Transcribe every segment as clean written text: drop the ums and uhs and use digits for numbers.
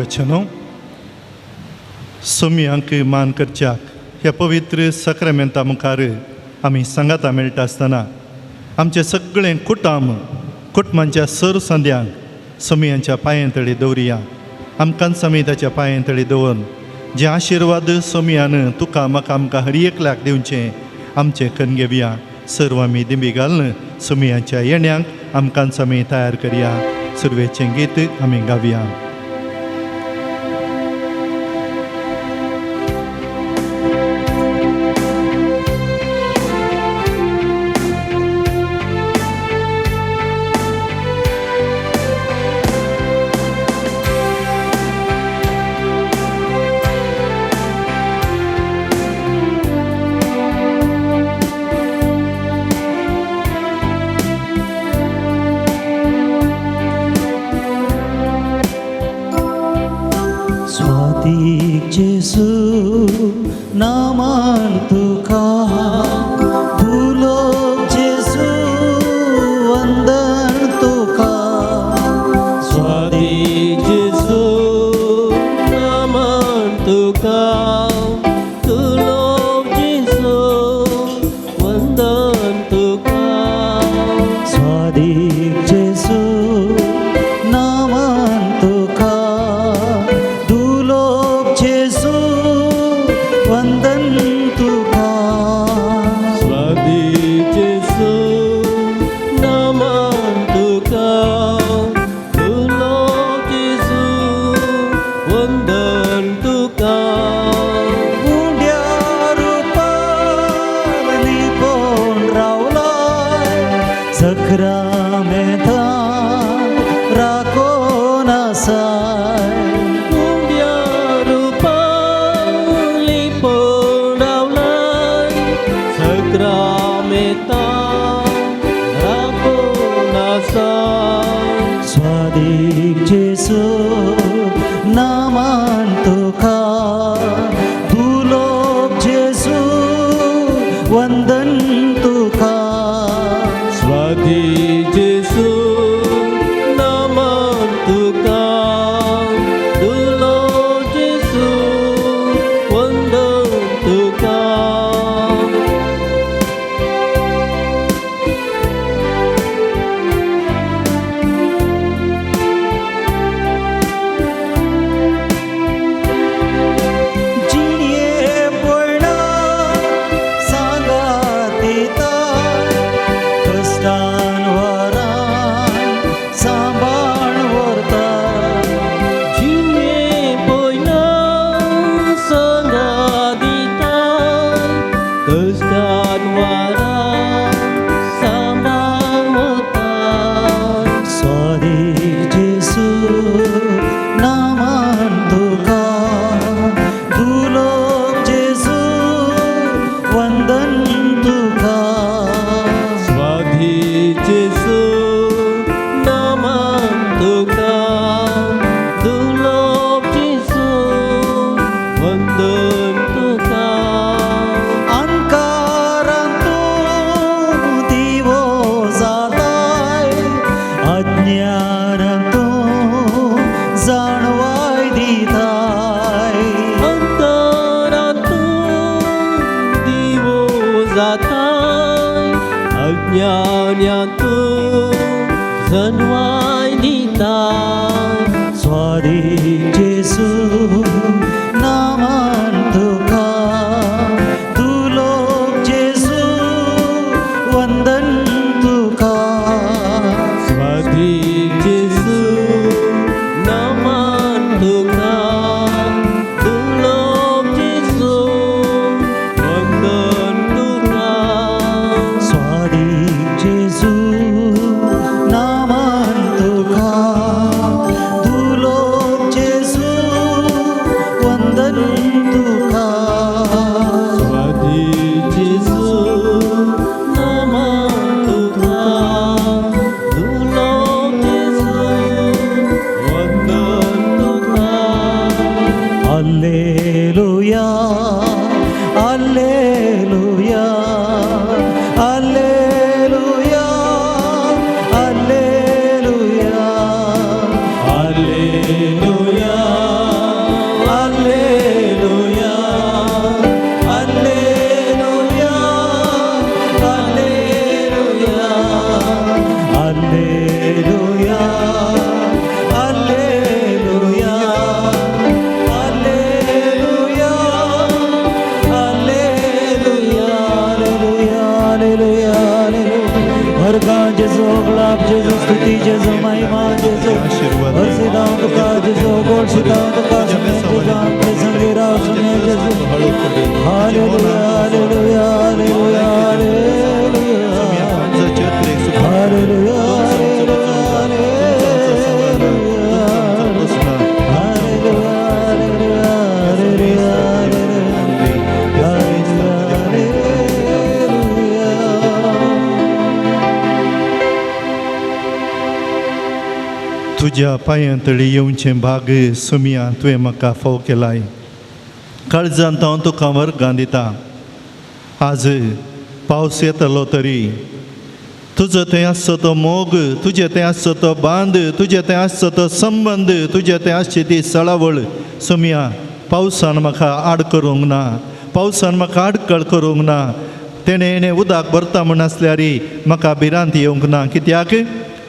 भावाचेनो, सोमयांक मान करच्याक ह्या पवित्र सक्रामेंता मुखार आमी सांगाता मेळटा आसतना आमचें सगळें कुटुंब, कुटुंबांच्या सर संद्यांक सोमयांच्या पांये तळी दवरिया. आमकां आमी ताच्या पांये तळी दवरून जे आशिर्वाद सोमयान तुका म्हाका आमकां हर एकल्याक दिवचें आमचें करून घेवया. सर्व आमी दिंबी घालून सोमयांच्या येण्यांक आमकां आमी तयार करया. सुरवेचें गीत आमी गावया. Alleluia, Alleluia, Alleluia. स्तुती जेजू, महिमा जेजू, वर्सितां तुका जेजू, गोडशितां तुका जेजू, आमचे संगी राव सुने जेजू. Hallelujah, hallelujah, hallelujah, hallelujah. Hallelujah, hallelujah, hallelujah, hallelujah, hallelujah. तुज्या पांयां तळी येवचें भाग सुमिया तुवें म्हाका फाव केलाय. काळजांत हांव तुका वर्गां दिता. आज पावस येतलो तरी तुजो थंय आसचो तो मोग, तुजे थंय आसचो तो बांद, तुजे थंय आसचो तो संबंद, तुजे थंय आसची ती सळावळ सुमिया पावसान म्हाका आड करूंक ना, पावसान म्हाका आडखळ करूंक ना. तेणें हेणें उदक भरता म्हूण आसल्यार म्हाका भिरांत येवंक ना, कित्याक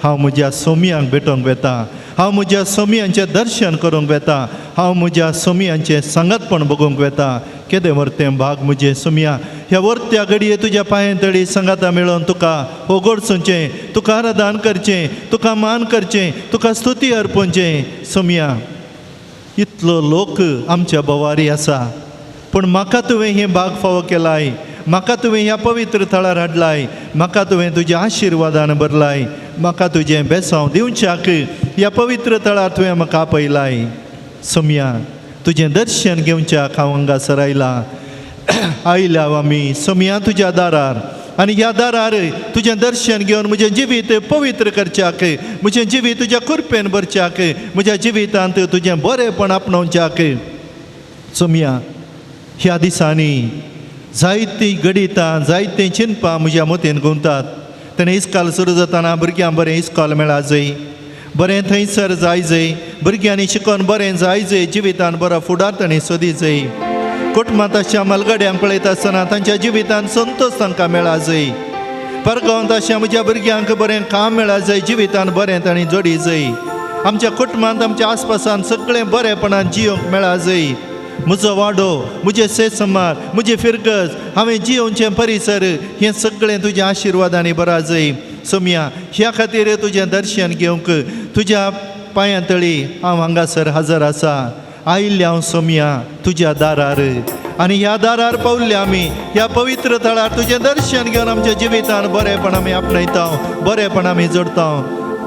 हांव म्हज्या सोमयांक भेटोवंक वेता, हांव म्हज्या सोमयांचें दर्शन करूंक वेता, हांव म्हज्या सोमयांचें सांगातपण बगोवंक वेता. केदें व्हरतें भाग म्हजें सोमया, ह्या वर्त्या घडये तुज्या पांये तळी सांगाता मेळोवन तुका होगोडसूचें, तुका आराधन करचें, तुका मान करचें, तुका स्तुती अर्पणचें. सोमया इतलो लोक आमच्या भोवारी आसा, पूण म्हाका तुवें हें भाग फावो केलाय, म्हाका तुवें ह्या पवित्र थळार हाडलाय, म्हाका तुवें तुज्या आशिर्वादान भरलाय, म्हाका तुजें बेसांव दिवच्याक ह्या पवित्र थळार तुवें म्हाका आपयलाय. सोमया तुजें दर्शन घेवच्याक हांव हांगासर आयलां. आयल्या आमी सोमया तुज्या दारार आनी ह्या दारार तुजें दर्शन घेवन म्हजें जिवीत पवित्र करच्याक, म्हजें जिवीत तुज्या कृपेन भरच्याक, म्हज्या जिवितांत तुजें बरेंपण आपणोवच्याक. सोमया ह्या दिसांनी जायतीं गणितां, जायतीं चिंतपां म्हज्या मतीन घुंवतात. तेणें इस्काल सुरू जातना भुरग्यांक बरें इस्कॉल मेळा जाय, बरें थंयसर जाय जाय, भुरग्यांनी शिकोन बरें जाय जाय, जिवितान बरो फुडार तांणी सोदी जाय. कुटुंबांत अशा मलगड्यांक पळयता आसतना तांच्या जिवितान संतोश तांकां मेळा जाय. परगांवांत अशा म्हज्या भुरग्यांक बरें काम मेळा जाय, जिवितान बरें तांणी जोडी जाय. आमच्या कुटुंबांत आमच्या आसपासान सगळें बरेपणान जियोंक मेळा जाय. म्हजो वाडो, म्हजें सेसमार, म्हजें फिरगज, हांवें जियोवचें परिसर हें सगळें तुज्या आशिर्वादांनी बरा जाय. सोमया ह्या खातीर तुजें दर्शन घेवंक तुज्या पांयां तळी हांव हांगासर हजर आसा. आयिल्लें हांव सोमया तुज्या दारार आनी ह्या दारार पावल्ले आमी ह्या पवित्र थळार तुजें दर्शन घेवन आमच्या जिवितान बरेंपण आमी आपणयता, बरेंपण आमी जोडता.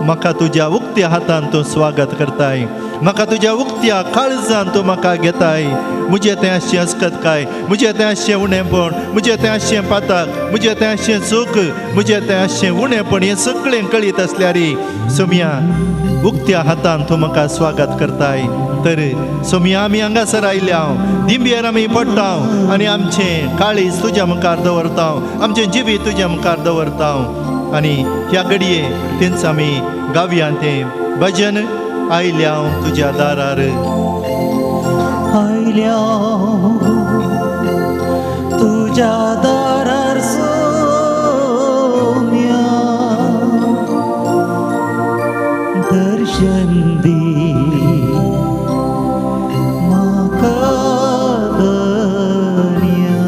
म्हाका तुज्या उक्त्या हातान तूं स्वागत करताय, म्हाका तुज्या उक्त्या काळजान तूं म्हाका घेताय. म्हजें तें आसचें अस्कतकाय, म्हजें तें आसचें उणेपण, म्हजें तें आसचें पाताक, म्हजें तें आसचें चूक, म्हजें तें आसचें उणेपण हें सगळें कळीत आसल्यार सोमया उक्त्या हातान तूं म्हाका स्वागत करताय. तर सोमया आमी हांगासर आयल्या, दिंबेर आमी पडटा आनी आमचें काळीज तुज्या मुखार दवरता, आमचें जिवीत तुज्या मुखार दवरता. आनी ह्या घडये तेंच आमी गावया तें भजन आयल्या तुज्या दारार. आयल्या तुज्या दारार सोम्या, दर्शन दी म्हाका धन्या.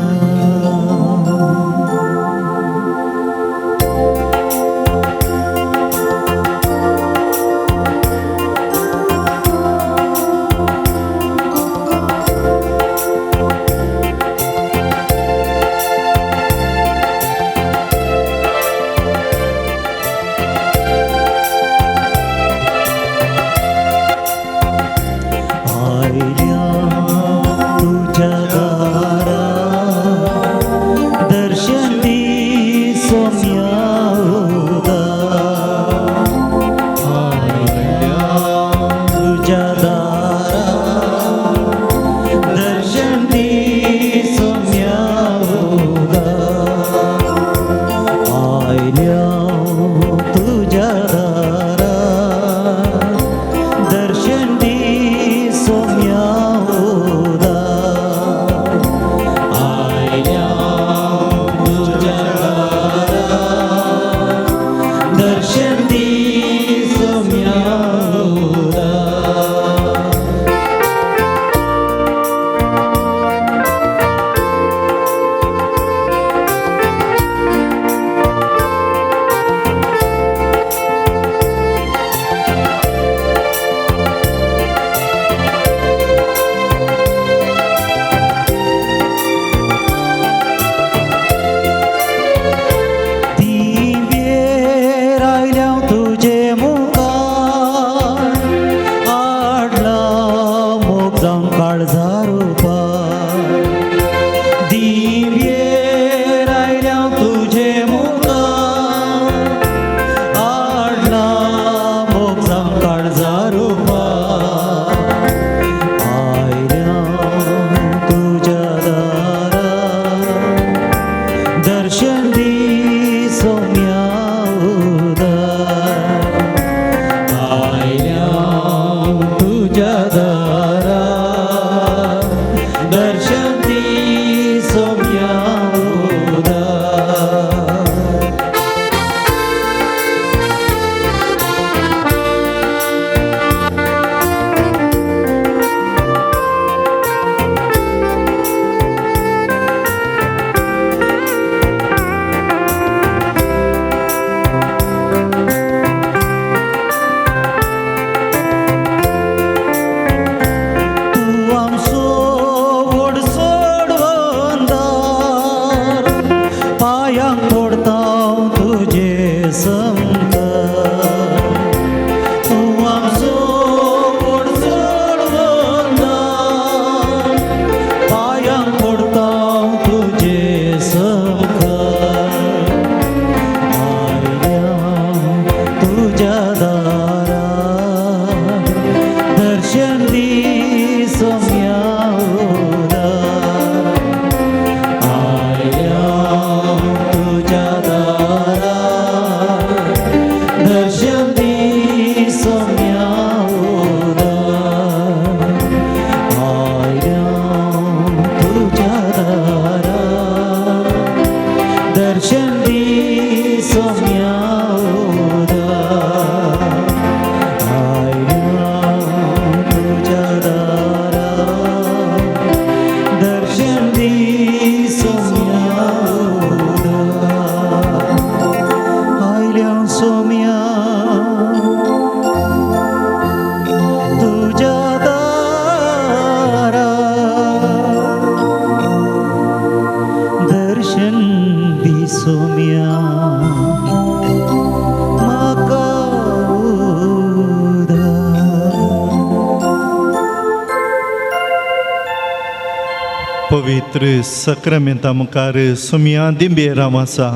पवित्र सक्रामेंता मुखार सोमया दिंबेर हांव आसा.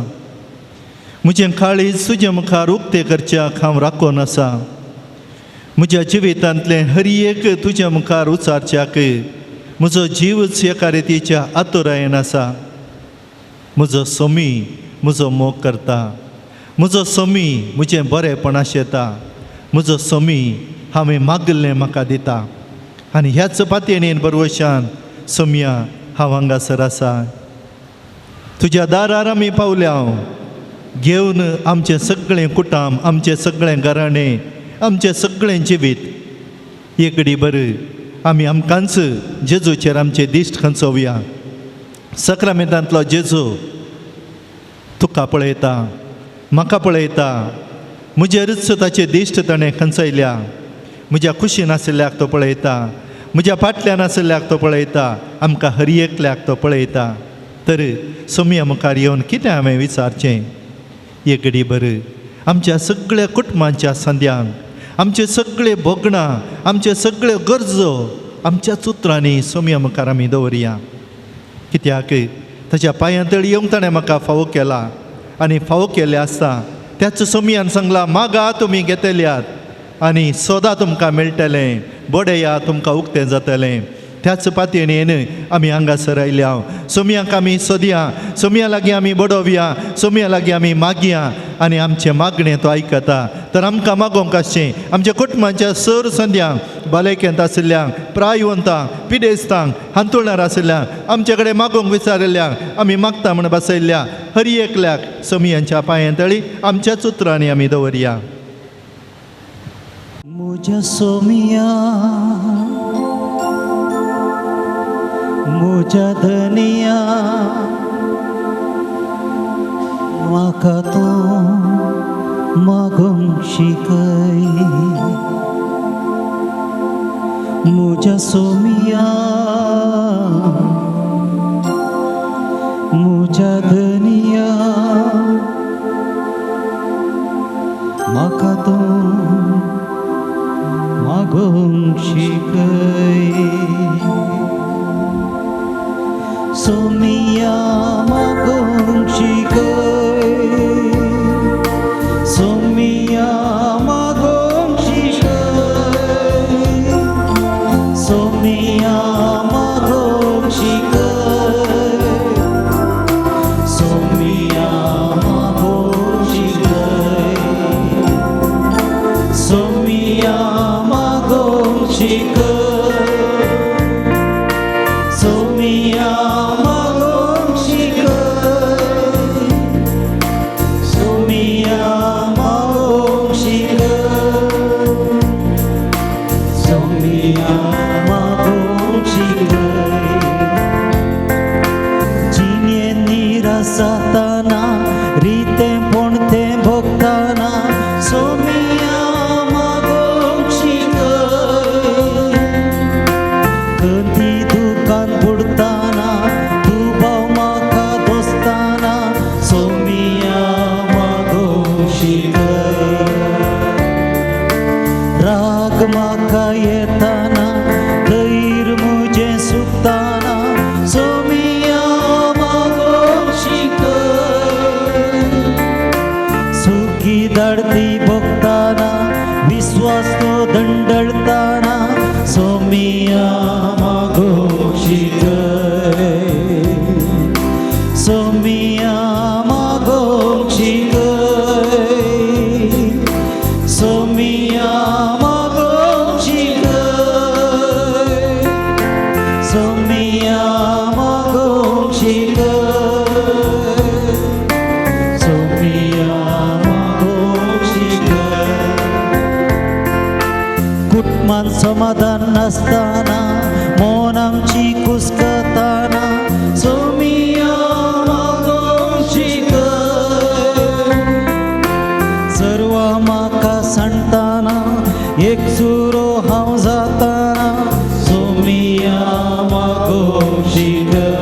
म्हजें काळीज तुजे मुखार उक्तें करच्याक हांव राखून आसा. म्हज्या जिवितांतलें हर एक तुज्या मुखार उचारच्याक म्हजो जीवच एका रितीच्या आतुरायेन आसा. म्हजो सोमी म्हजो मोग करता, म्हजो सोमी म्हजें बरेंपण आशेता, म्हजो सोमी हांवें मागिल्लें म्हाका दिता. आनी ह्याच पातयेन बरवशान सोमया हांव हांगासर आसा. तुज्या दारार आमी पावल्या हांव घेवन आमचें सगळें कुटाम, आमचें सगळें घराणें, आमचें सगळें जिवीत. एकडी बरें आमी आमकांच जेजूचेर आमचें दिश्ट खंचोवया. सक्रामेंतांतलो जेजू तुका पळयता, म्हाका पळयता. म्हजेरूच ताचे दिश्ट ताणें खंचयल्या. म्हज्या कुशीन आशिल्ल्याक तो पळयता, म्हज्या फाटल्यान आशिल्ल्याक तो पळयता, आमकां हर एकल्याक तो पळयता. तर सोमया मुखार येवन कितें हांवें विचारचें? एक बरें आमच्या सगळ्या कुटुंबांच्या संद्यांक, आमचे सगळे भोगणां, आमचे सगळे गरजो आमच्याच उतरांनी सोमया मुखार आमी दवरया. कित्याक ताच्या पांयां तळी येवंक ताणें म्हाका फावो केला आनी फावो केल्लें आसता त्याच सोमयान सांगला, मागा तुमी घेतल्यात आनी सोदा तुमकां मेळटलें, बडया तुमकां उक्तें जातलें. त्याच पातयेन आमी हांगासर आयल्या. सोमयाक आमी सोदया, सोमया लागीं आमी बडोवया, सोमया लागीं आमी मागया आनी आमचें मागणें तो आयकता. तर आमकां मागोवंक आसचें आमच्या कुटुंबाच्या सर संद्यांक, भलायकेंत आशिल्ल्यांक, प्रायवंतांक, पिडेस्तांक, हांतुळणार आशिल्ल्यांक, आमचे कडेन मागोवंक विचारिल्ल्यांक, आमी मागता म्हण बसयल्ल्या हर एकल्याक सोमयांच्या पांयां तळी आमच्याच उतरांनी आमी दवरया. म्हज्या सोमिया, म्हज्या धनिया, म्हाका तूं मागूंक शिकय. म्हज्या सोमिया, म्हज्या धनिया, म्हाका तूं मागूंक शिकय. सोमिया मागूंक शिकय, सोमिया मागूंक शिकय, सोमिया मागूंक शिकय, सोमिया मागूंक शिकय, सोमिया मागूंक शिकय, सोमिया मागूंक शिकय, सोमिया मागूंक शिकय, सोमिया मागूंक शिकय. जिणेंत निराश जाताना, रितेंपण तें भोगताना, सोमिया मागूंक शिकय. खंती दुकान बुडताना, दुबाव म्हाका दोसताना, सोमिया मागूंक शिकय. राग म्हाका येताना, धैर्य म्हजें सुकताना, सोमिया मागूंक शिकय. सुखी धाडती भोगताना, विस्वास तो दंडळताना, सोमिया मागूंक शिकय, सोमिया मागूंक शिकय, सोमिया मागूंक शिकय, सोमिया मागूंक शिकय, सोमिया मागूंक शिकय. कुटुंबान समाधान नासतना, मन आमची कुसकताना, सोमिया मागूंक शिकय. सर्वां म्हाका सांडताना, एकसुरो हांव जाताना, सोमिया मागूंक शिकय.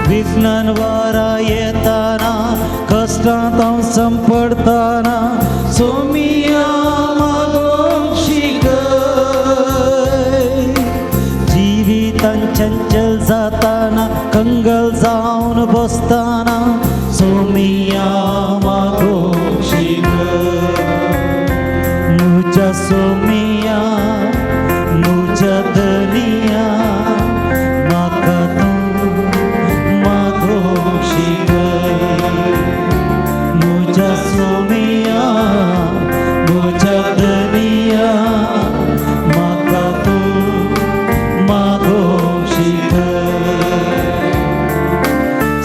विघ्नान वारा येताना, कश्टांत हांव संपडताना, सोमिया मागूंक शिकय. जिणेंत चंचल जाताना कंगल जावन बसताना सोमिया मागो शिकय मुझ्या सोमिया मुझ्या धनिया म्हाका तूं मागो शिकय मुझ्या सोमिया मुझ्या धनिया म्हाका तूं मागो शिकय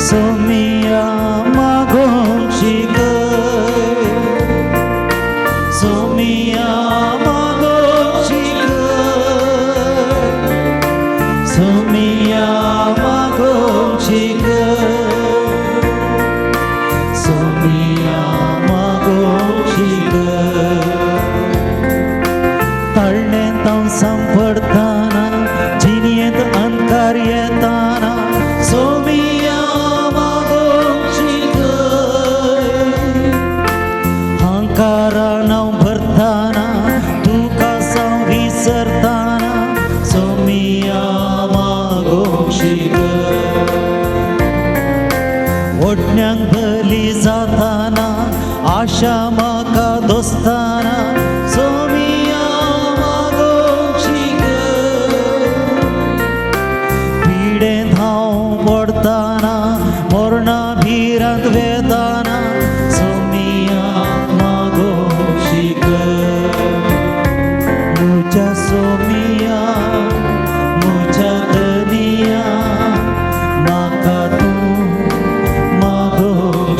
सोमिया मागो शिकय सोमिया मागो शिकय सोमिया मागो शिकय सोमिया मागो शिकय ताळणेंत हांव सांपडताना जिणेंत अंधकार येताना सोमिया मागो शिकय हांकारान हांव भरताना तुका हांव विसरताना सोमिया मागो शिकय ओडण्यांक बली जाताना आशा म्हाका दोस्ताना सोमिया मागो शिकय पिडेंत हांव पडताना मरणा भिरांत वेताना सोमिया मागो शिकय मुझ्या सोमिया मुझ्या धनिया म्हाका तूं मागो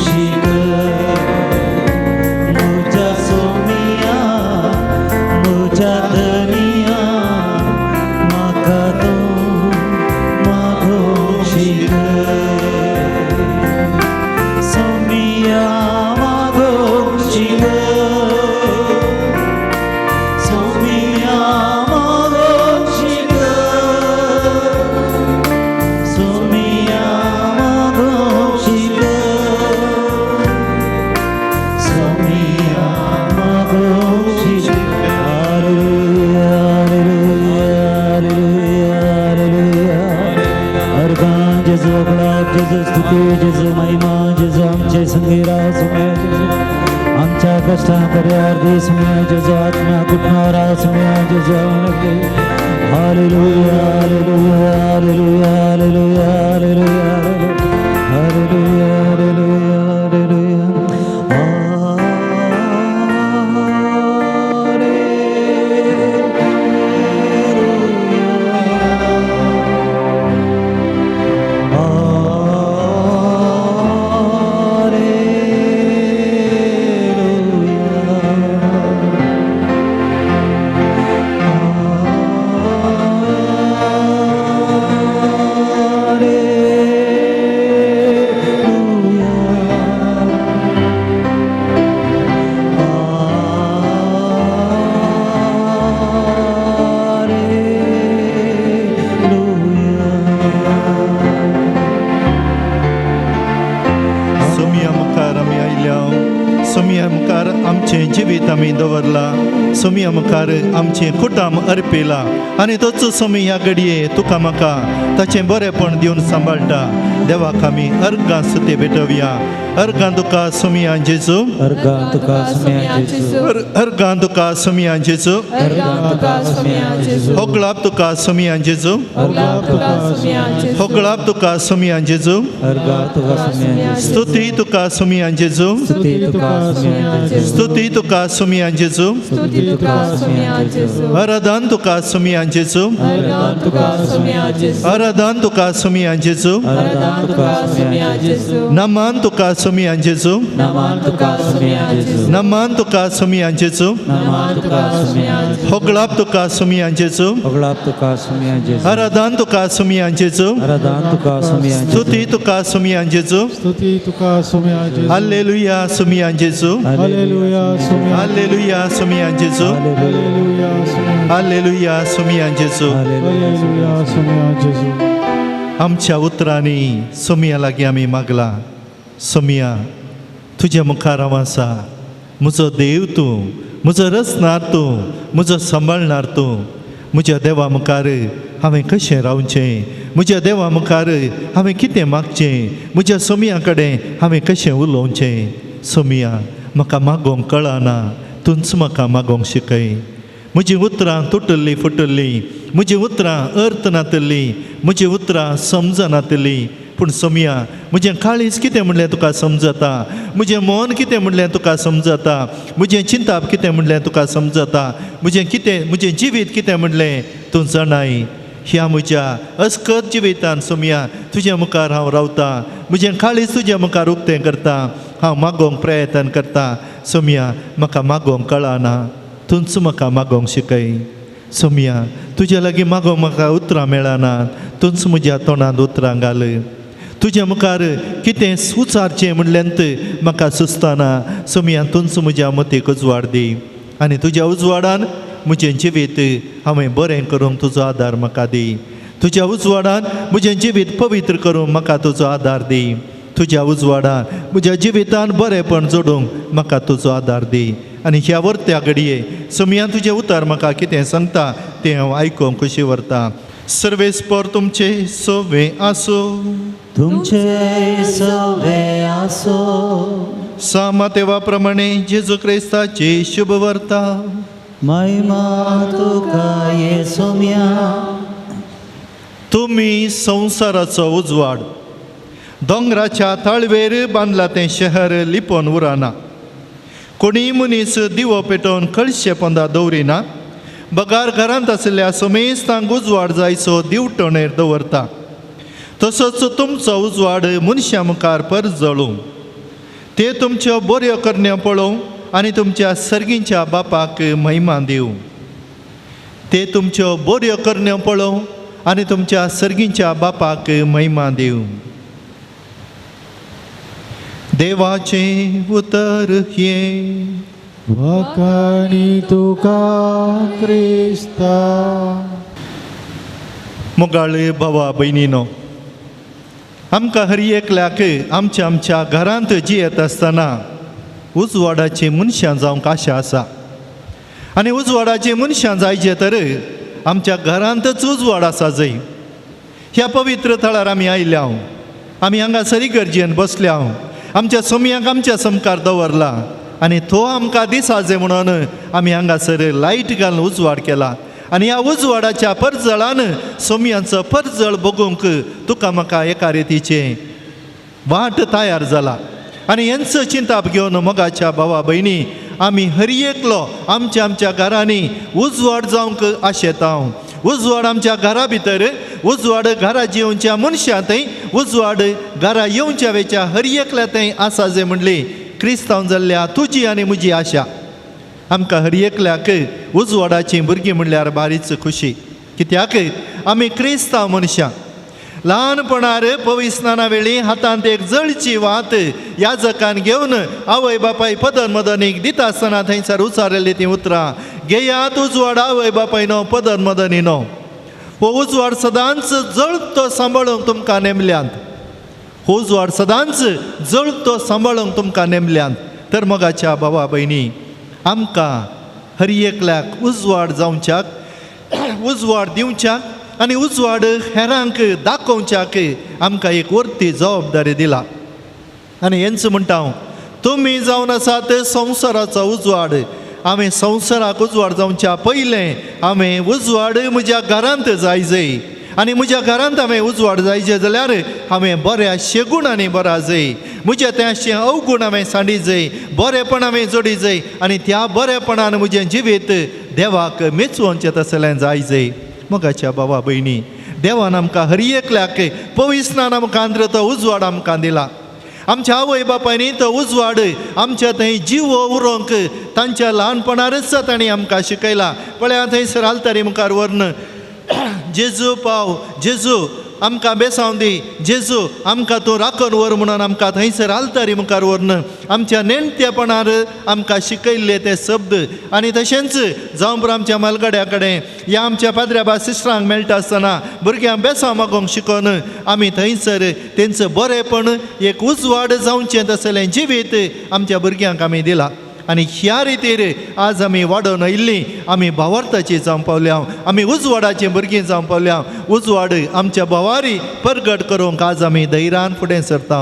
शिकय मुझ्या सोमिया मुझ्या धनिया म्हाका तूं मागो शिकय सोमिया मागो शिकय सोमिया मागो शिकय सोमिया मागो शिकय सोमिया मागो शिकय हालेलुया हालेलुया हालेलुया हालेलुया अर्गां जेजू अगडाक जेजू स्तुती जेजू महिमा जेजू आमचे संगी राव सुम्या जेजू आमच्या कष्टां पर्यार दी सुम्या जेजू आत्म्या कुटणार सुम्या जेजू hallelujah hallelujah hallelujah hallelujah hallelujah hallelujah hallelujah hallelujah सोमिया मुखार आमी आयल्या सोमिया मुखार आमचें जिवीत आमी दवरलां सोमिया मुखार आमचें कुटाम अर्पिलां आनी तोच सोमी ह्या घडये तुका म्हाका ताचें बरेंपण दिवन सांबाळटा देवाक आमी अर्गां सुती भेटोवया अर्गां तुका सोमिया जेजू अर्गां तुका सुम्या जेजू अर्गां तुका सोमिया जेजू अर्गां तुका सुम्या जेजू होगळाप तुका सोमिया जेजू अर्गां तुका सुम्या जेजू होगळाप तुका सोमिया जेजू अर्गां तुका सुम्या जेजू स्तुती तुका सोमिया जेजू स्तुती तुका सुम्या जेजू स्तुती तुका सोमिया जेजू स्तुती तुका सोमिया जेजू आराधन तुका सोमिया जेजू अर्गां तुका सोमिया जेजू आराधन तुका सोमिया जेजू अर्गां तुका सुम्या जेजू नमन तुका सोमिया जेजू नमन तुका सुम्या जेजू नमन तुका सोमिया जेजू नमन तुका सुम्या जेजू होगळाप तुका सोमिया जेजू होगळाप तुका सुम्या जेजू आराधन तुका सोमिया जेजू आराधन तुका सुम्या जेजू स्तुती तुका सोमिया जेजू स्तुती तुका सोम्या जेजू हालेलुया सोमिया जेजू हालेलुया सोम्या हालेलुया सोमिया जेजू हालेलुया सोम्या हालेलुया सोमिया जेजू हालेलुया सोम्या जेजू आमच्या उतरांनी सोमिया लागीं आमी मागला सोमिया तुज्या मुखार हांव आसा म्हजो देव तूं म्हजो रचणार तूं म्हजो सांबाळणार तूं. म्हज्या देवा मुखार हांवें कशें रावचें, म्हज्या देवा मुखार हांवें कितें मागचें, म्हज्या सोमया कडेन हांवें कशें उलोवचें. सोमया म्हाका मागोवंक कळना, तूंच म्हाका मागोवंक शिकय. म्हजीं उतरां तुटल्लीं फुटल्लीं, म्हजीं उतरां अर्थ नातल्लीं, म्हजीं उतरां समजनातल्लीं, पूण सोमया म्हजें काळीज कितें म्हणलें तुका समजता, म्हजें मन कितें म्हणलें तुका समजता, म्हजें चिंताप कितें म्हणलें तुका समजता, म्हजें कितें म्हजें जिवीत कितें म्हणलें तूं जाणाय. ह्या म्हज्या अस्कत जिवितान सोमया तुज्या मुखार हांव रावतां, म्हजें काळीज तुज्या मुखार उक्तें करता, हांव मागोवंक प्रयत्न करता. सोमया म्हाका मागोवंक कळना, तूंच म्हाका मागोवंक शिकय. सोमया तुज्या लागीं मागोवंक म्हाका उतरां मेळना, तूंच म्हज्या तोंडांत उतरां घाल. तुज्या मुखार कितें उचारचें म्हणल्यान म्हाका सुचतना, सोमया तूंच म्हज्या मतीक उजवाड दी आनी तुज्या उजवाडान म्हजें जिवीत हांवें बरें करूंक तुजो आदार म्हाका दी. तुज्या उजवाडान म्हजें जिवीत पवित्र करूंक म्हाका तुजो आदार दी. तुज्या उजवाडान म्हज्या जिवितान बरेंपण जोडूंक म्हाका तुजो आदार दी. आनी ह्या वर्त्या घडये सोमया तुजें उतर म्हाका कितें सांगता तें हांव आयकूंक खुशी व्हरता. सर्वेस्पर तुमचे सवे आसूं, तुमचे सवे आसो. सामा प्रमाणे जेजू क्रिस्ताची शुभ वर्ता. महिमा तुका ये सोम्या. तुमी संवसाराचो उजवाड. दोंगराच्या ताळवेर बांदला तें शहर लिपोवन उरना. कोणीय मनीस दिवो पेटोवन कळशे पोंदा दवरिना, बगार घरांत आशिल्ल्या समेस्तांक उजवाड जायचो दिवटणेर दवरता. तसोच तुमचो उजवाड मनशां मुखार परजळूं, ते तुमच्यो बऱ्यो करण्यो पळोवं आनी तुमच्या सर्गींच्या बापाक महिमा दिवं. ते तुमच्यो बऱ्यो करण्यो पळोवं आनी तुमच्या सर्गींच्या बापाक महिमा दिवं. देवाचें उतर हें. वाखाणी तुका क्रिस्ता. मोगाळ भावा भयणीनो, आमकां हर एकल्याक आमच्या आमच्या घरांत जियेत आसतना उजवाडाची मनशां जावंक आशा आसा. आनी उजवाडाची मनशां जायचे तर आमच्या घरांतच उजवाड आसा जंय. ह्या पवित्र थळार आमी आयल्या, आमी हांगासर गरजेन बसल्या, आमच्या सोमयांक आमच्या समकार दवरला आनी तो आमकां दिसा जाय म्हणून आमी हांगासर लायट घालून उजवाड केला. आनी ह्या उजवाडाच्या परजळान सोमयांचो परजळ बगूंक तुका म्हाका एका रितीचें वाट तयार जाला. आनी हेंच चिंताप घेवन मोगाच्या भावा भयणी आमी हर एकलो आमच्या आमच्या घरांनी उजवाड जावंक आशेता. उजवाड आमच्या घरा भितर, उजवाड घरा येवच्या मनशां थंय, उजवाड घरा येवच्या वेच्या हर एकल्या थंय आसा जे म्हणली क्रिस्तांव जाल्ल्या तुजी आनी म्हजी आशा. आमकां हर एकल्याक उजवाडाचीं भुरगीं म्हणल्यार बारीच खुशी, कित्याक आमी क्रिस्तांव मनशां. ल्हानपणार पविस्नाना वेळी हातांत एक जळची वात याजकान घेवन आवय बापाय पदन मदनीक दिता आसतना थंयसर उचारलेली तीं उतरां, घेयात उजवाड आवय बापायनो पदन मदनीनो. हो उजवाड सदांच जळतो सांबाळूंक तुमकां नेमल्यांत, हो उजवाड सदांच जळतो सांबाळूंक तुमकां नेमल्यांत. तर मोगाच्या भावा भयणी, आमकां हर एकल्याक उजवाड जावच्याक, उजवाड दिवच्याक आनी उजवाड हेरांक दाखोवच्याक आमकां एक वर्ती जबाबदारी दिला. आनी हेंच म्हणटा हांव, तुमी जावन आसात संवसाराचो उजवाड. हांवें संवसाराक उजवाड जावच्या पयलें हांवें उजवाड म्हज्या घरांत जाय जय, आनी म्हज्या घरांत हांवें उजवाड जायचे जाल्यार हांवें बऱ्या शेगुणांनी बरा जय, म्हज्या त्याशें अवगुण हांवें सांडी जय, बरेपण हांवें जोडी जय आनी त्या बरेपणान म्हजें जिवीत देवाक मेचवचें तसलें जाय जय. मोगाच्या बाबा भयणी, देवान आमकां हर एकल्याक पविस्नान आमकां तो उजवाड आमकां दिला. आमच्या आवय बापायनी तो उजवाड आमच्या थंय जिवो उरोंक तांच्या ल्हानपणारच तांणी आमकां शिकयला. पळया थंयसर आलतारी मुखार व्हरून जेजू पाव, जेजू आमकां बेसांव दी, जेजू आमकां तूं राखून व्हर म्हणून आमकां थंयसर आलतारी मुखार व्हरून आमच्या नेणटेपणार आमकां शिकयल्ले ते शब्द. आनी तशेंच जावं पुरो आमच्या मालगड्या कडेन या आमच्या पाद्र्या बा सिस्टरांक मेळटा आसतना भुरग्यांक बेसांव मागोवंक शिकोवन आमी थंयसर तेंचो बरेंपण एक उजवाड जावचें तसलें जिवीत आमच्या भुरग्यांक आमी दिला. आनी ह्या रितीर आज आमी वाडोवन आयिल्लीं आमी भावार्थाची जावंक पावल्या, आमी उजवाडाचीं भुरगीं जावंक पावल्या. उजवाड आमच्या भावारी परगट करूंक आज आमी धैर्यान फुडें सरता.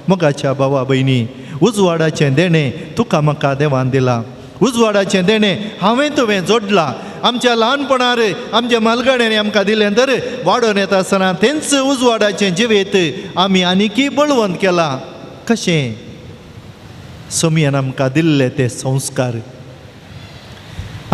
मोगाच्या भावा भयणी, उजवाडाचें देणें तुका म्हाका देवान दिलां, उजवाडाचें देणें हांवें तुवें जोडलां. आमच्या ल्हानपणार आमच्या मालगाड्यांनी आमकां दिलें तर वाडोवन येता आसतना तेंच उजवाडाचें जिवीत आमी आनीकय बळवंत केलां. कशें? सोमयान आमकां दिल्ले ते संस्कार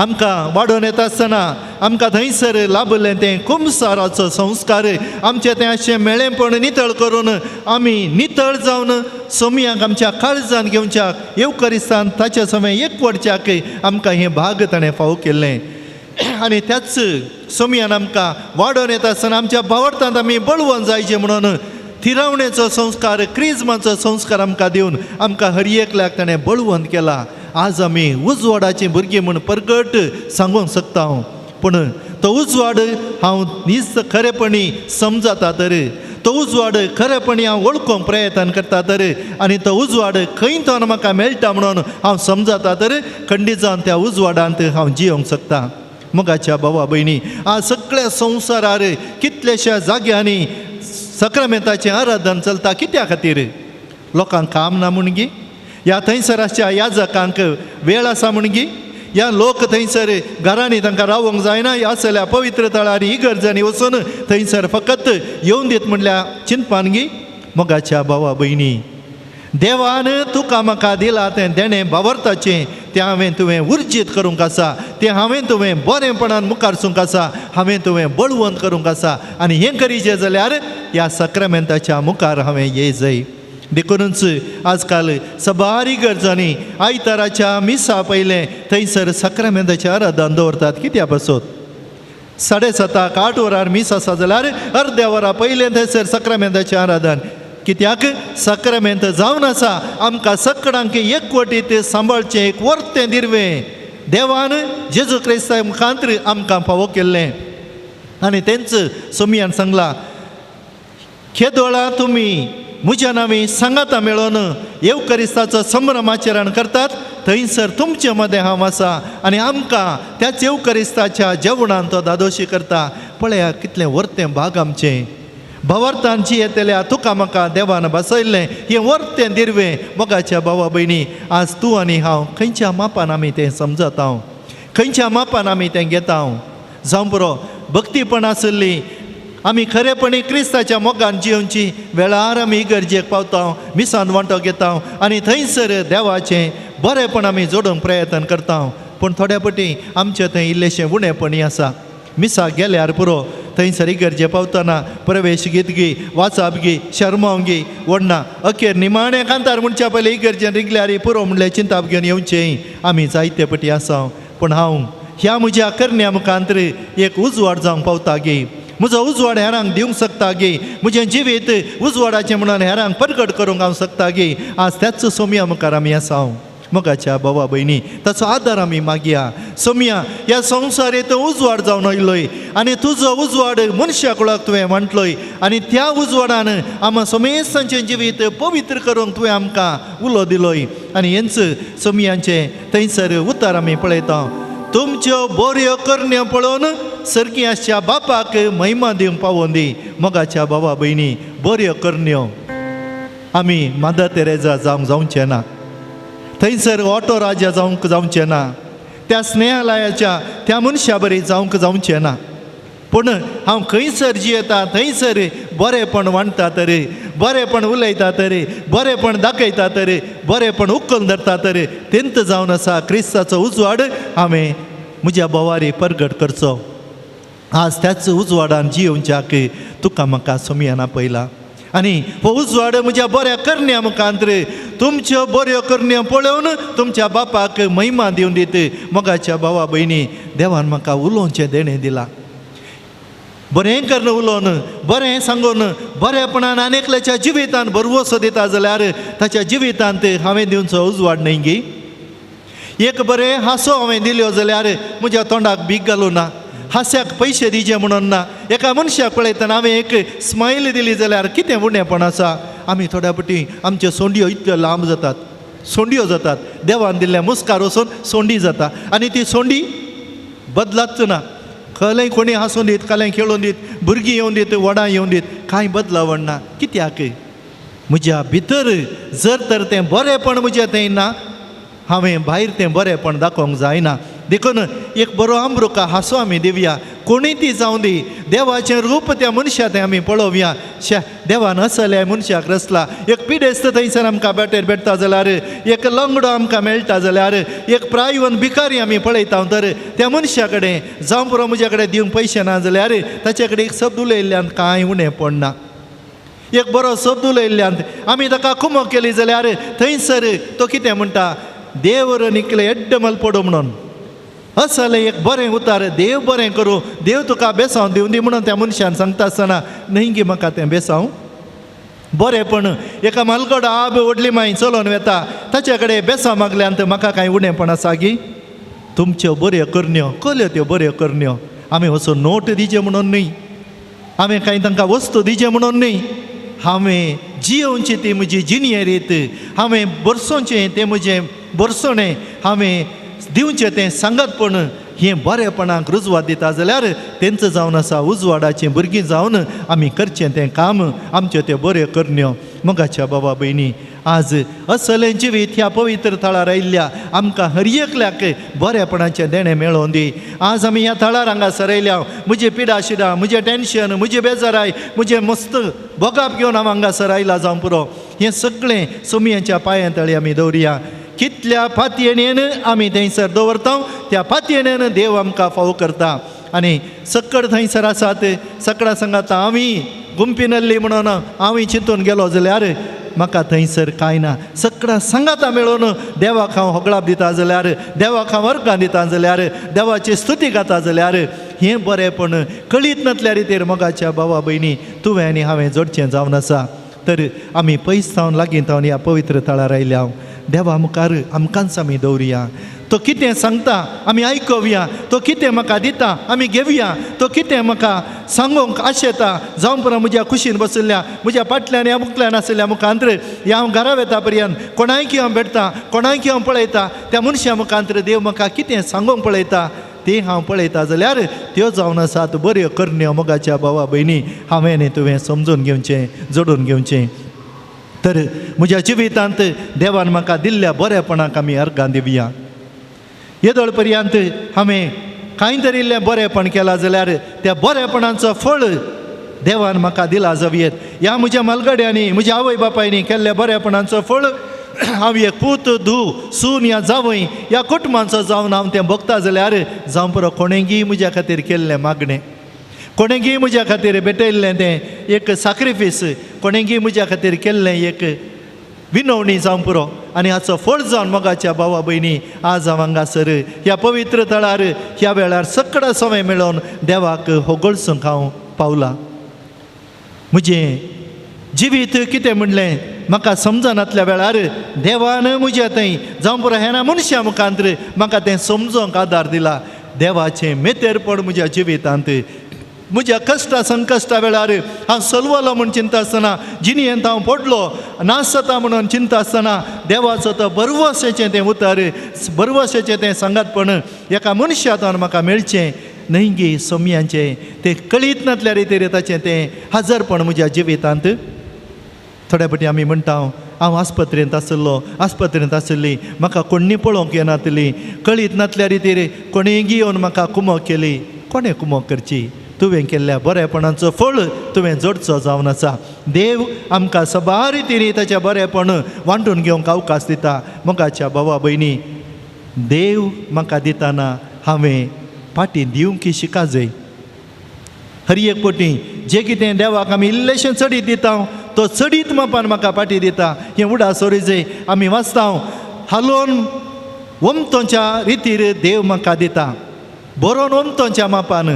आमकां वाडोवन येता आसतना आमकां थंयसर लाभलें तें कुमसाराचो संस्कार आमचें तें अशें मेळेपण नितळ करून आमी नितळ जावन सोमयाक आमच्या काळजान घेवच्याक येवकरिस्तान ताच्या समय एकवटच्याक आमकां हें भाग ताणें फावो केल्लें. आनी त्याच सोमयान आमकां वाडोवन येता आसतना आमच्या भावार्थांत आमी बळवंत जायचें म्हणून थिरावणेचो संस्कार, क्रिजमाचो संस्कार आमकां दिवन आमकां हर एकल्याक ताणें बळवंत केला. आज आमी उजवाडाचीं भुरगीं म्हूण परगट सांगूंक शकता हांव, पूण तो उजवाड हांव नीज खरेपणी समजता तर, तो उजवाड खरेपणी हांव वळखूंक प्रयत्न करता तर, आनी तो उजवाड खंय तो म्हाका मेळटा म्हणून हांव समजता तर खंडीत जावन त्या उजवाडांत हांव जियोंक शकता. मोगाच्या भावा भयणी, आज सगळ्या संवसारार कितल्याश्या जाग्यांनी सक्रमेंताचें आराधन चलता. कित्या खातीर? लोकांक काम ना म्हणगी, ह्या थंयसर आसच्या याजकांक वेळ आसा म्हणगी, ह्या लोक थंयसर घरांनी तांकां रावंक जायना, ह्या सगळ्या पवित्र थळांनी इगर्जांनी वचून थंयसर फकत येवन दीत म्हणल्या चिंतपान गी. मोगाच्या भावा भयणी, देवान तुका म्हाका दिला तें देणें भावार्थाचें तें हांवें तुवें उर्जीत करूंक आसा, तें हांवें तुवें बरेंपणान मुखार सूंक आसा, हांवें तुवें बळवंत करूंक आसा. आनी हें करीचें जाल्यार ह्या सक्रमेंताच्या मुखार हांवें ये जाय. देखूनच आजकाल सबार इगर्जांनी आयताराच्या मिसा पयलें थंयसर सक्रमेंताचें आराधन दवरतात. कित्या पासत? 7:30 8 वरार मीस आसा जाल्यार अर्द्या वरा पयलें थंयसर सक्रमेंताचें आराधन. कित्याक? सक्रमेंत जावन आसा आमकां सगळ्यांक एकवटीत सांबाळचें एक वर्तें दिरवें देवान जेजू क्रिस्ता मुखांतर आमकां फावो केल्लें. आनी तेंच सोमयान सांगलां, खेदोळा तुमी म्हज्या नांवी सांगाता मेळोन येवकरिस्ताचो संभ्रम आचरण करतात थंयसर तुमचे मदें हांव आसा आनी आमकां त्याच येवकरिस्ताच्या जेवणान तो दादोशी करता. पळया कितलें वर्तें भाग आमचें भावार्थान जियेतल्या तुका म्हाका देवान बसयल्लें हें वर्तें दिरवें. मोगाच्या भावा भयणी, आज तूं आनी हांव खंयच्या मापान आमी तें समजता, खंयच्या मापान आमी तें घेता. जावं पुरो भक्तीपण आसली आमी खरेपणी क्रिस्ताच्या मोगान जियोवची वेळार आमी इगर्जेक पावता, मिसान वांटो घेता आनी थंयसर देवाचें बरेंपण आमी जोडूंक प्रयत्न करता. पूण थोड्या पटी आमचें थंय इल्लेशें उणेपणी आसा. मिसाक गेल्यार पुरो थंयसर इगर्जे पावतना प्रवेश गीत गी, वाचाप गी, शर्माव गी, वडना अखेर निमाणें कांतार म्हणच्या पयलीं इगर्जेन रिगल्यार पुरो म्हणलें चिंताप घेवन येवचें आमी जायते पटी आसा. पूण हांव ह्या म्हज्या करण्या मुखांतर एक उजवाड जावंक पावता गी, म्हजो उजवाड हेरांक दिवंक शकता गी, म्हजें जिवीत उजवाडाचें म्हणून हेरांक परगट करूंक हांव शकता गी. आज त्याच सोमया मुखार आमी आसा. मोगाच्या भावा भयणी, ताचो आदार आमी मागया. सोमया, ह्या संवसार उजवाड जावन आयलोय आनी तुजो उजवाड मनशा कुळाक तुवें वांटलोय आनी त्या उजवाडान आमकां समेस्तांचें जिवीत पवित्र करूंक तुवें आमकां उलो दिलोय. आनी हेंच सोमयांचें थंयसर उतार आमी पळयता, तुमच्यो बऱ्यो करण्यो पळोवन सर्गी आसच्या बापाक महिमा दिवंक पावोन दी. मोगाच्या भावा भयणी, बऱ्यो करण्यो आमी मदर तेरेजा जावंक जावचें ना, थंयसर ऑटो राजा जावंक जावचें ना, त्या स्नेहालयाच्या त्या मनशा बरी जावंक जावचें ना. पूण हांव खंयसर जियेता थंयसर बरेंपण वांटता तर, बरेंपण उलयता तर, बरेंपण दाखयता तर, बरेंपण उखल धरता तर तेंत जावन आसा क्रिस्ताचो उजवाड हांवें म्हज्या बोवारी परगट करचो. आज त्याच उजवाडान जियोवच्याक तुका म्हाका सोमयान आपयला आनी हो उजवाड म्हज्या बऱ्या करण्या मुखांतर तुमच्यो बऱ्यो करण्यो पळोवन तुमच्या बापाक महिमा दिवन दीत. मोगाच्या भावा भयणी, देवान म्हाका उलोवचें देणें दिलां. बरें करून उलोवन, बरें सांगून, बरेपणान आनी एकल्याच्या जिवितान भरवसो दिता जाल्यार ताच्या जिवितांत हांवें दिवचो उजवाड न्हय गी. एक बरें हांसो हांवें दिल्यो जाल्यार म्हज्या तोंडाक भीक घालूं ना, हास्याक पयशे दिवचे म्हणून ना. एका मनशाक पळयतना हांवें एक स्मायल दिली जाल्यार कितें उणेपण आसा. आमी थोड्या पटी आमच्यो सोंडयो इतल्यो लांब जातात. सोंडयो जातात. देवान दिल्ल्या मुस्कार वचून सोंडी जाता आनी ती सोंडी बदलाच ना. खलें कोणी हांसून दीत, खलें खेळून दीत, भुरगीं येवन दीत, व्हडां येवन दीत, कांय बदलावण ना. कित्याक? म्हज्या भितर जर तर तें बरेंपण म्हजें तें ना, हांवें भायर तें बरेंपण दाखोवंक जायना. देखून एक बरो आमरुका हांसो आमी दिवया, कोणूय ती जावं दी, देवाचें रूप त्या मनशा तें आमी पळोवया. शे देवान असल्या मनशाक रचला. एक पिडेस्त थंयसर आमकां बाटेर भेटता जाल्यार, एक लंगडो आमकां मेळटा जाल्यार, एक प्रायवन भिकारी आमी पळयता तर त्या मनशा कडेन जावं पुरो म्हज्या कडेन दिवंक पयशे ना जाल्यार ताचे कडेन एक शब्द उलयल्ल्यान कांय उणें पडना. एक बरो शब्द उलयल्ल्यान आमी ताका कुमक केली जाल्यार थंयसर तो कितें म्हणटा, देवर निकले एड्ड मलपडो म्हणून. असलें एक बरें उतार, देव बरें करूं, देव तुका बेसांव दिवं दी म्हणून त्या मनशान सांगता आसतना न्हय गी म्हाका तें बेसांव बरेंपण. एका मालगडो आब व्हडली माय चलोवन वेता, ताचे कडेन बेसांव मागल्यान म्हाका कांय उणेंपण आसा गी? तुमच्यो बऱ्यो करण्यो, कल्यो त्यो बऱ्यो करण्यो. आमी असो नोट दिचे म्हणून न्हय, हांवें कांय तांकां वस्तू दिचे म्हणून न्हय, हांवें जियोवची ती म्हजी जिणये रीत, हांवें बरसोवचें तें म्हजें बरसणें, हांवें दिवचें तें सांगतपण, हें बरेपणाक रुजवात दिता जाल्यार तेंच जावन आसा उजवाडाचीं भुरगीं जावन आमी करचें तें काम, आमच्यो त्यो बऱ्यो करण्यो. मोगाच्या बाबा भयणी, आज असलें जिवीत ह्या पवित्र थळार आयिल्ल्या आमकां हर एकल्याक बरेपणाचें देणें मेळोवन दी. आज आमी ह्या थळार हांगासर आयल्या, म्हजी पिडा शिडा, म्हजें टेंशन, म्हजी बेजाराय, म्हजें मस्त भोगाप घेवन हांव हांगासर आयला जावं पुरो, हें सगळें सोमयांच्या पांयां तळी आमी दवरुया. कितल्या पातयेणेन आमी थंयसर दवरता त्या पातयेणेन देव आमकां फावो करता. आनी सकड थंयसर आसात सकडां सांगात आमी गुंपिनल्ली म्हणून हांव चिंतून गेलो जाल्यार म्हाका थंयसर कांय ना. सगळ्या सांगाता मेळून देवाक हांव होगळाप दिता जाल्यार, देवाक हांव अर्गां दिता जाल्यार, देवाची स्तुती गाता जाल्यार हें बरेंपण कळीत नासल्या रितीर मोगाच्या भावा भयणी तुवें आनी हांवें जोडचें जावन आसा. तर आमी पयस सावन लागीं थावन ह्या पवित्र थळार आयल्या, देवा मुखार आमकांच आमी दवरुया. तो कितें सांगता आमी आयकोवया, तो कितें म्हाका दिता आमी घेवया, तो कितें म्हाका सांगूंक आशेता जावं पुरो म्हज्या कुशीन बशिल्ल्या, म्हज्या फाटल्यान ह्या मुखल्यान आशिल्ल्या मुखांत्र ह्या हांव घरा वेता पर्यंत कोणायकी हांव भेटता, कोणायकी हांव पळयता, त्या मनशा मुखांत्र देव म्हाका कितें सांगूंक पळयता तें हांव पळयता जाल्यार त्यो जावन आसात बऱ्यो करण्यो. मोगाच्या भावा भयणी, हांवें न्ही तुवें समजून घेवचें, जोडून घेवचें. तर म्हज्या जिवितांत देवान म्हाका दिल्ल्या बरेपणाक आमी अर्गां दिवया. येदोळ पर्यंत हांवें कांय तरी इल्लें बरेंपण केलां जाल्यार त्या बरेपणाचो फळ देवान म्हाका दिला जावयेत. ह्या म्हज्या मालगड्यांनी, म्हज्या आवय बापायनी केल्ल्या बरेपणाचो फळ हांव एक पूत, धूव, सून या जावय ह्या कुटुंबांचो जावन हांव तें भोगता जाल्यार जावं पुरो कोणेंगी म्हज्या खातीर केल्लें मागणें, कोणेंगी म्हज्या खातीर भेटयल्लें तें एक साक्रिफीस, कोणेंगी म्हज्या खातीर केल्लें एक विनवणी जावं पुरो. आनी हाचो फळ जावन मोगाच्या भावा भयणी आज हांव हांगासर ह्या पवित्र थळार ह्या वेळार सगळो समय मेळोवन देवाक होगळसूंक हांव पावलां. म्हजें जिवीत कितें म्हणलें म्हाका समजनातल्या वेळार देवान म्हज्या थंय जावं पुरो हेना मनशां मुखांत्र म्हाका तें समजोंक आदार दिला. देवाचें मेतेरपण म्हज्या जिवितांत, म्हज्या कश्टा संकश्टा वेळार हांव सलवलो म्हूण चिंता आसतना, जिणयेंत हांव पडलो नासता म्हणून चिंता आसतना देवाचो तो बरवसाचें तें उतर, बरवसाचें तें सांगातपण एका मनशांत म्हाका मेळचें न्हय गी सोमयांचें तें कळीत नासल्या रितीर ताचें तें हाजरपण म्हज्या जिवितांत. थोड्या फावटी आमी म्हणटा हांव आस्पत्रेंत आशिल्लो, आस्पत्रेंत आशिल्ली, म्हाका कोण्णी पळोवंक येनातली, कळीत नासल्या रितीर कोणेंगी येवन म्हाका कुमक केली. कोणें कुमक करची? तुवें केल्ल्या बरेपणाचो फळ तुवें जोडचो जावन आसा. देव आमकां सबार रितींनी ताचें बरेपण वांटून घेवंक अवकाश दिता. मोगाच्या भावा भयणी, देव म्हाका दिताना हांवें फाटीं दिवंक शिका जाय. हर एक पटी जें कितें देवाक आमी इल्लेशें चडीत दिता तो चडीत मापान म्हाका फाटीं दिता. हें उडास ओरिजय आमी वाचता, हालोवन वमतोच्या रितीर देव म्हाका दिता, बरोवन वमतोच्या मापान.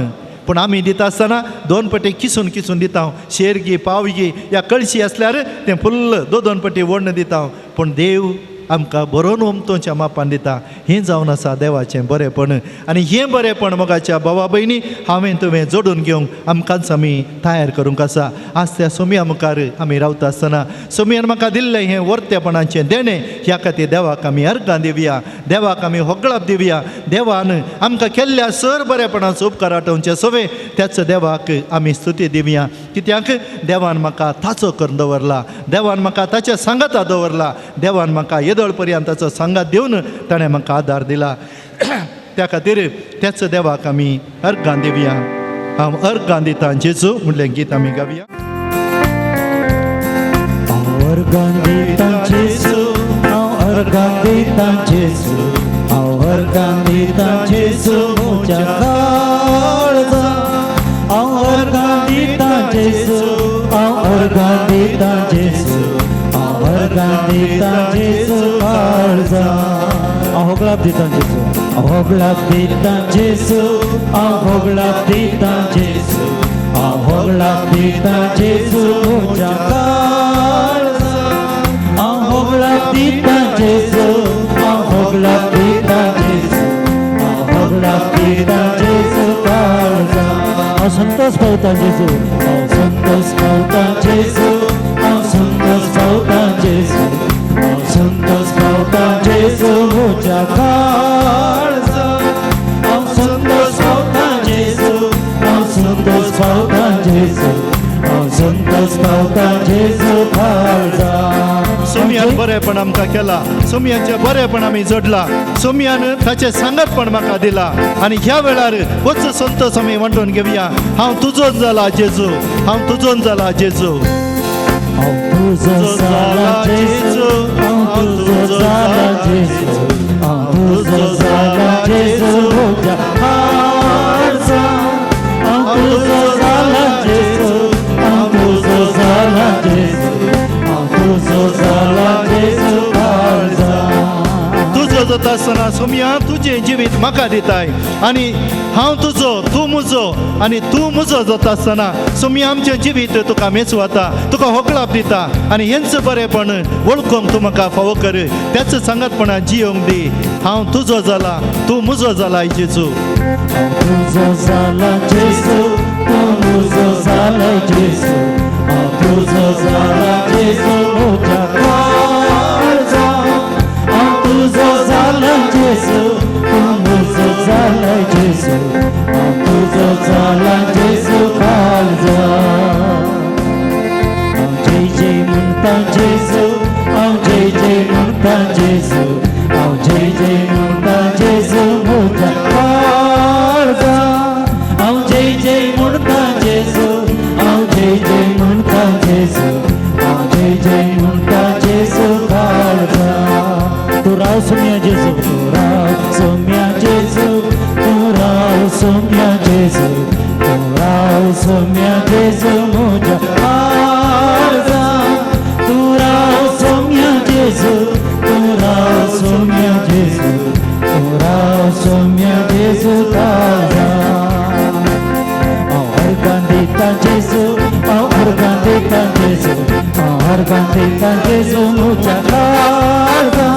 पूण आमी दिता आसतना दोन पटी किसून किसून दिता, शेर गी पाव गी या कळशी आसल्यार तें फुल्ल दोन दोन पटी ओडून दिता. पूण देव आमकां बरोवन ओमतोच्या मापान दिता. हें जावन आसा देवाचें बरेंपण. आनी हें बरेंपण मोगाच्या भावा भयणी हांवें तुवें जोडून घेवंक आमकांच आमी तयार करूंक आसा. आज त्या सोमया मुखार आमी रावता आसतना सोमयान म्हाका दिल्लें हें वर्तेपणाचें देणें ह्या खातीर देवाक आमी अर्गां दिवया, देवाक आमी होगळाप दिवया. देवान आमकां केल्ल्या सर बरेपणाचो उपकार आठोवचे सवे त्याच देवाक आमी स्तुती दिवया. कित्याक देवान म्हाका ताचो करून दवरला, देवान म्हाका ताच्या सांगाता दवरला, देवान म्हाका येदोळ पर्यंत ताचो सांगात दिवन ताणें म्हाका आदार दिला. त्या खातीर त्याच देवाक आमी अर्गां दिवया. हांव अर्गां दितां जेजू म्हणलें गीत आमी गावया. हांव अर्गां दितां जेजू, हांव अर्गां दितां जेजू, हांव अर्गां दितां जेजू म्हज्या काळजा. हांव अर्गां दितां जेजू, हांव अर्गां दितां जेजू, हांव अर्गां दितां जेजू काळजा. हांव होगळाप दितां जेजू, हांव होगळाप दितां जेजू, हांव होगळाप दितां जेजू, हांव होगळाप दितां जेजू म्हज्या काळजा. हांव होगळाप दितां जेजू, हांव होगळाप दितां जेजू, हांव होगळाप दितां जेजू काळजा. हांव संतोष पावतां जेजू, हांव संतोष पावतां जेजू, हांव संतोष पावतां जेजू, हांव संतोष पावतां जेजू म्हज्या काळजा. हांव संतोष पावतां जेजू, हांव संतोष पावतां जेजू, हांव संतोष पावतां जेजू काळजा. सोमयान बरेंपण आमकां केला, सोमयाचें बरेंपण आमी जोडला, सोमयान ताचें सांगातपण म्हाका दिला. आनी ह्या वेळार वच संतोष आमी वांटून घेवया. हांव तुजोच जाला जेजू, हांव तुजोन जाला जेजू, हांव तुजो जाला जेजू, हांव तुजो जाला जेजू, हांव तुजो जाला जेजू म्हज्या काळजा. हांव तुजो जाला जेजू, हांव तुजो जाला जेजू, हांव तुजो जाला जेजू काळजा. तुजो जाता आसतना सोमया तुजें जिवीत म्हाका दिताय आनी हांव तुजो, तूं म्हजो, आनी तूं म्हजो जाता आसतना सोमया आमचें जिवीत तुका मेचवाता, तुका होगळाप दिता. आनी हेंच बरेंपण वळखूंक तूं म्हाका फावो कर, त्याच सांगातपणा जियोंक दी. हांव तुजो जाला, तूं म्हजो जाला जेजू. हांव तुजो जाला जेजू, तूं म्हजो जाला जेजू, हांव तुजो जाला जेजू म्हज्या काळजा. हांव तुजो जाला जेजू, तूं म्हजो जाला जेजू, हांव तुजो जाला जेजू काळजा. हांव जय जय म्हणटा जेजू, हांव जय जय म्हणटा जेजू, हांव जय जय म्हणटा जेजू म्हज्या काळजा. हांव जय जय म्हणटा जेजू, हांव जय जय म्हणटा जेजू, हांव जय जय म्हणटा जेजू काळजा. तूं राव सोम्या जेजू, तूं राव सोम्या जेजू, तूं राव सोम्या जेजू, तूं राव सोम्या जेजू म्हज्या काळजा. तूं राव सोम्या जेजू, तूं राव सोम्या जेजू, तूं राव सोम्या जेजू काळजा. हांव अर्गां दितां जेजू, हांव अर्गां दितां जेजू, हांव अर्गां दितां जेजू म्हज्या काळजा.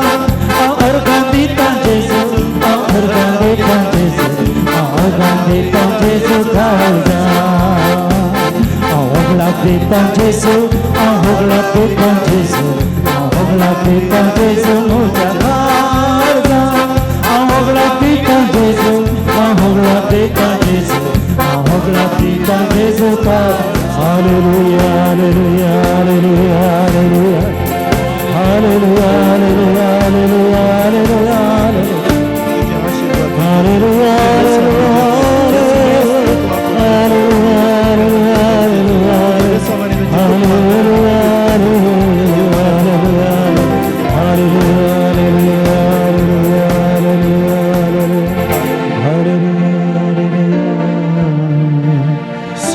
हांव अर्गां दितां जेजू, हांव अर्गां दितां जेजू, हांव अर्गां दितां जेजू काळजा. हांव होगळाप दितां जेजू, हांव होगळाप दितां जेजू, हांव होगळाप दितां जेजू म्हज्या काळजा. हांव होगळाप दितां जेजू, हांव होगळाप दितां जेजू, हांव होगळाप दितां जेजू काळजा. Hallelujah, hallelujah, hallelujah, hallelujah, hallelujah, hallelujah, hallelujah, hallelujah, hallelujah,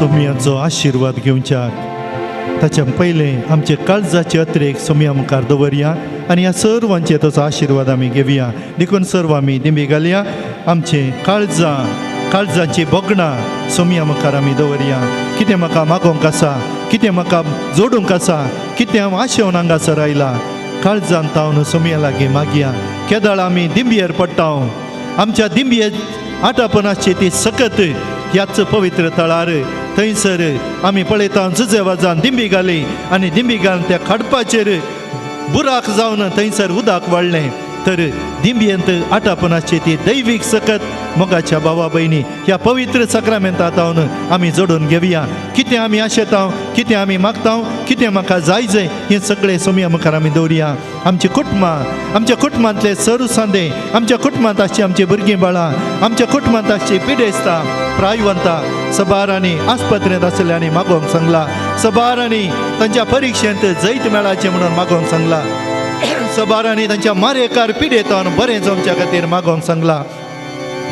सोमयाचो आशिर्वाद घेवच्याक ताच्या पयलें आमचे काळजाचे अत्रेक सोमया मुखार दवरया आनी ह्या सर्वांचे ताचो आशिर्वाद आमी घेवया. देखून सर्व आमी दिंबी घालया, आमचे काळजां काळजाची भोगणां सोमया मुखार आमी दवरया. कितें म्हाका मागोवंक आसा, कितें म्हाका जोडूंक आसा, कितें हांव आशेवन हांगासर आयला, काळजान तावन सोमया लागीं मागया. केदळ आमी दिंबयेर पडटा, आमच्या दिंबये आटापण आसची ती सकत ह्याच पवित्र तळार. थंयसर आमी पळयता जुजे वाजान दिंबी घाली आनी दिंबी घालून त्या खाडपाचेर बुराक जावन थंयसर उदक वाडलें. तर दिंबयेंत आटापण आसची ती दैवीक सकत मोगाच्या भावा भयणी ह्या पवित्र साक्रामेंतात हांव आमी जोडून घेवया. कितें आमी आशेता, कितें आमी मागता, कितें म्हाका जाय जाय हें सगळें सोमया मुखार आमी दवरया. आमची कुटुंबां, आमच्या कुटुंबांतले सर सांदे, आमच्या कुटुंबांत आसची आमची भुरगीं बाळां, आमच्या कुटुंबांत आसची पिडेस्तां, प्रायवंतां, सबारांनी आस्पत्रेंत आशिल्ल्यांनी मागोवंक सांगला. सबारांनी तांच्या परिक्षेंत जैत मेळाचें म्हणून मागोवंक सांगला. सबारांनी तांच्या मारेकार पिडेतान बरें जावच्या खातीर मागोवंक सांगला.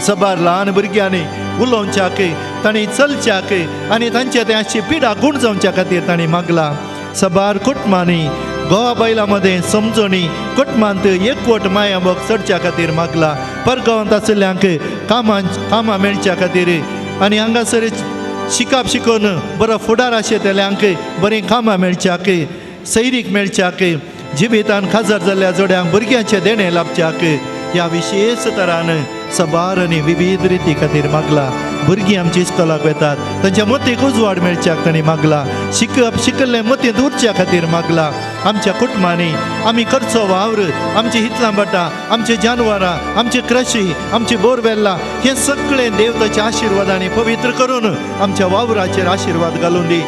सबार ल्हान भुरग्यांनी उलोवच्याक, तांणी चलच्याक आनी तांचे ते आसची पिडा गूण जावच्या खातीर तांणी मागला. सबार कुटुंबांनी गोवा बायलां मदें समजणी, कुटुंबांत एकवट माया मोग चडच्या खातीर मागला. परगांवांत आशिल्ल्यांक कामां कामां मेळच्या खातीर आनी हांगासर शिकप शिकोवन बरो फुडार आशिल्ल्यांक बरीं कामां मेळच्याक, सैरीक मेळच्याक, जिवितान खाजर जाल्ल्या जोड्यांक भुरग्यांचें देणें लाभच्याक ह्या विशेश तरान सबार आनी विविध रिती खातीर मागला. भुरगीं आमची इस्कोलाक वेतात तांच्या मतीक उजवाड मेळच्याक तांणी मागला. शिकप शिकल्लें मतींत उरच्या खातीर मागला. आमच्या कुटुंबांनी आमी करचो वावर, आमची हितलां भाटां, आमची जानवरां, आमची कृशी, आमची बोरवेल्लां हें सगळें देवताच्या आशिर्वादांनी पवित्र करून आमच्या वावराचेर आशिर्वाद घालून दी.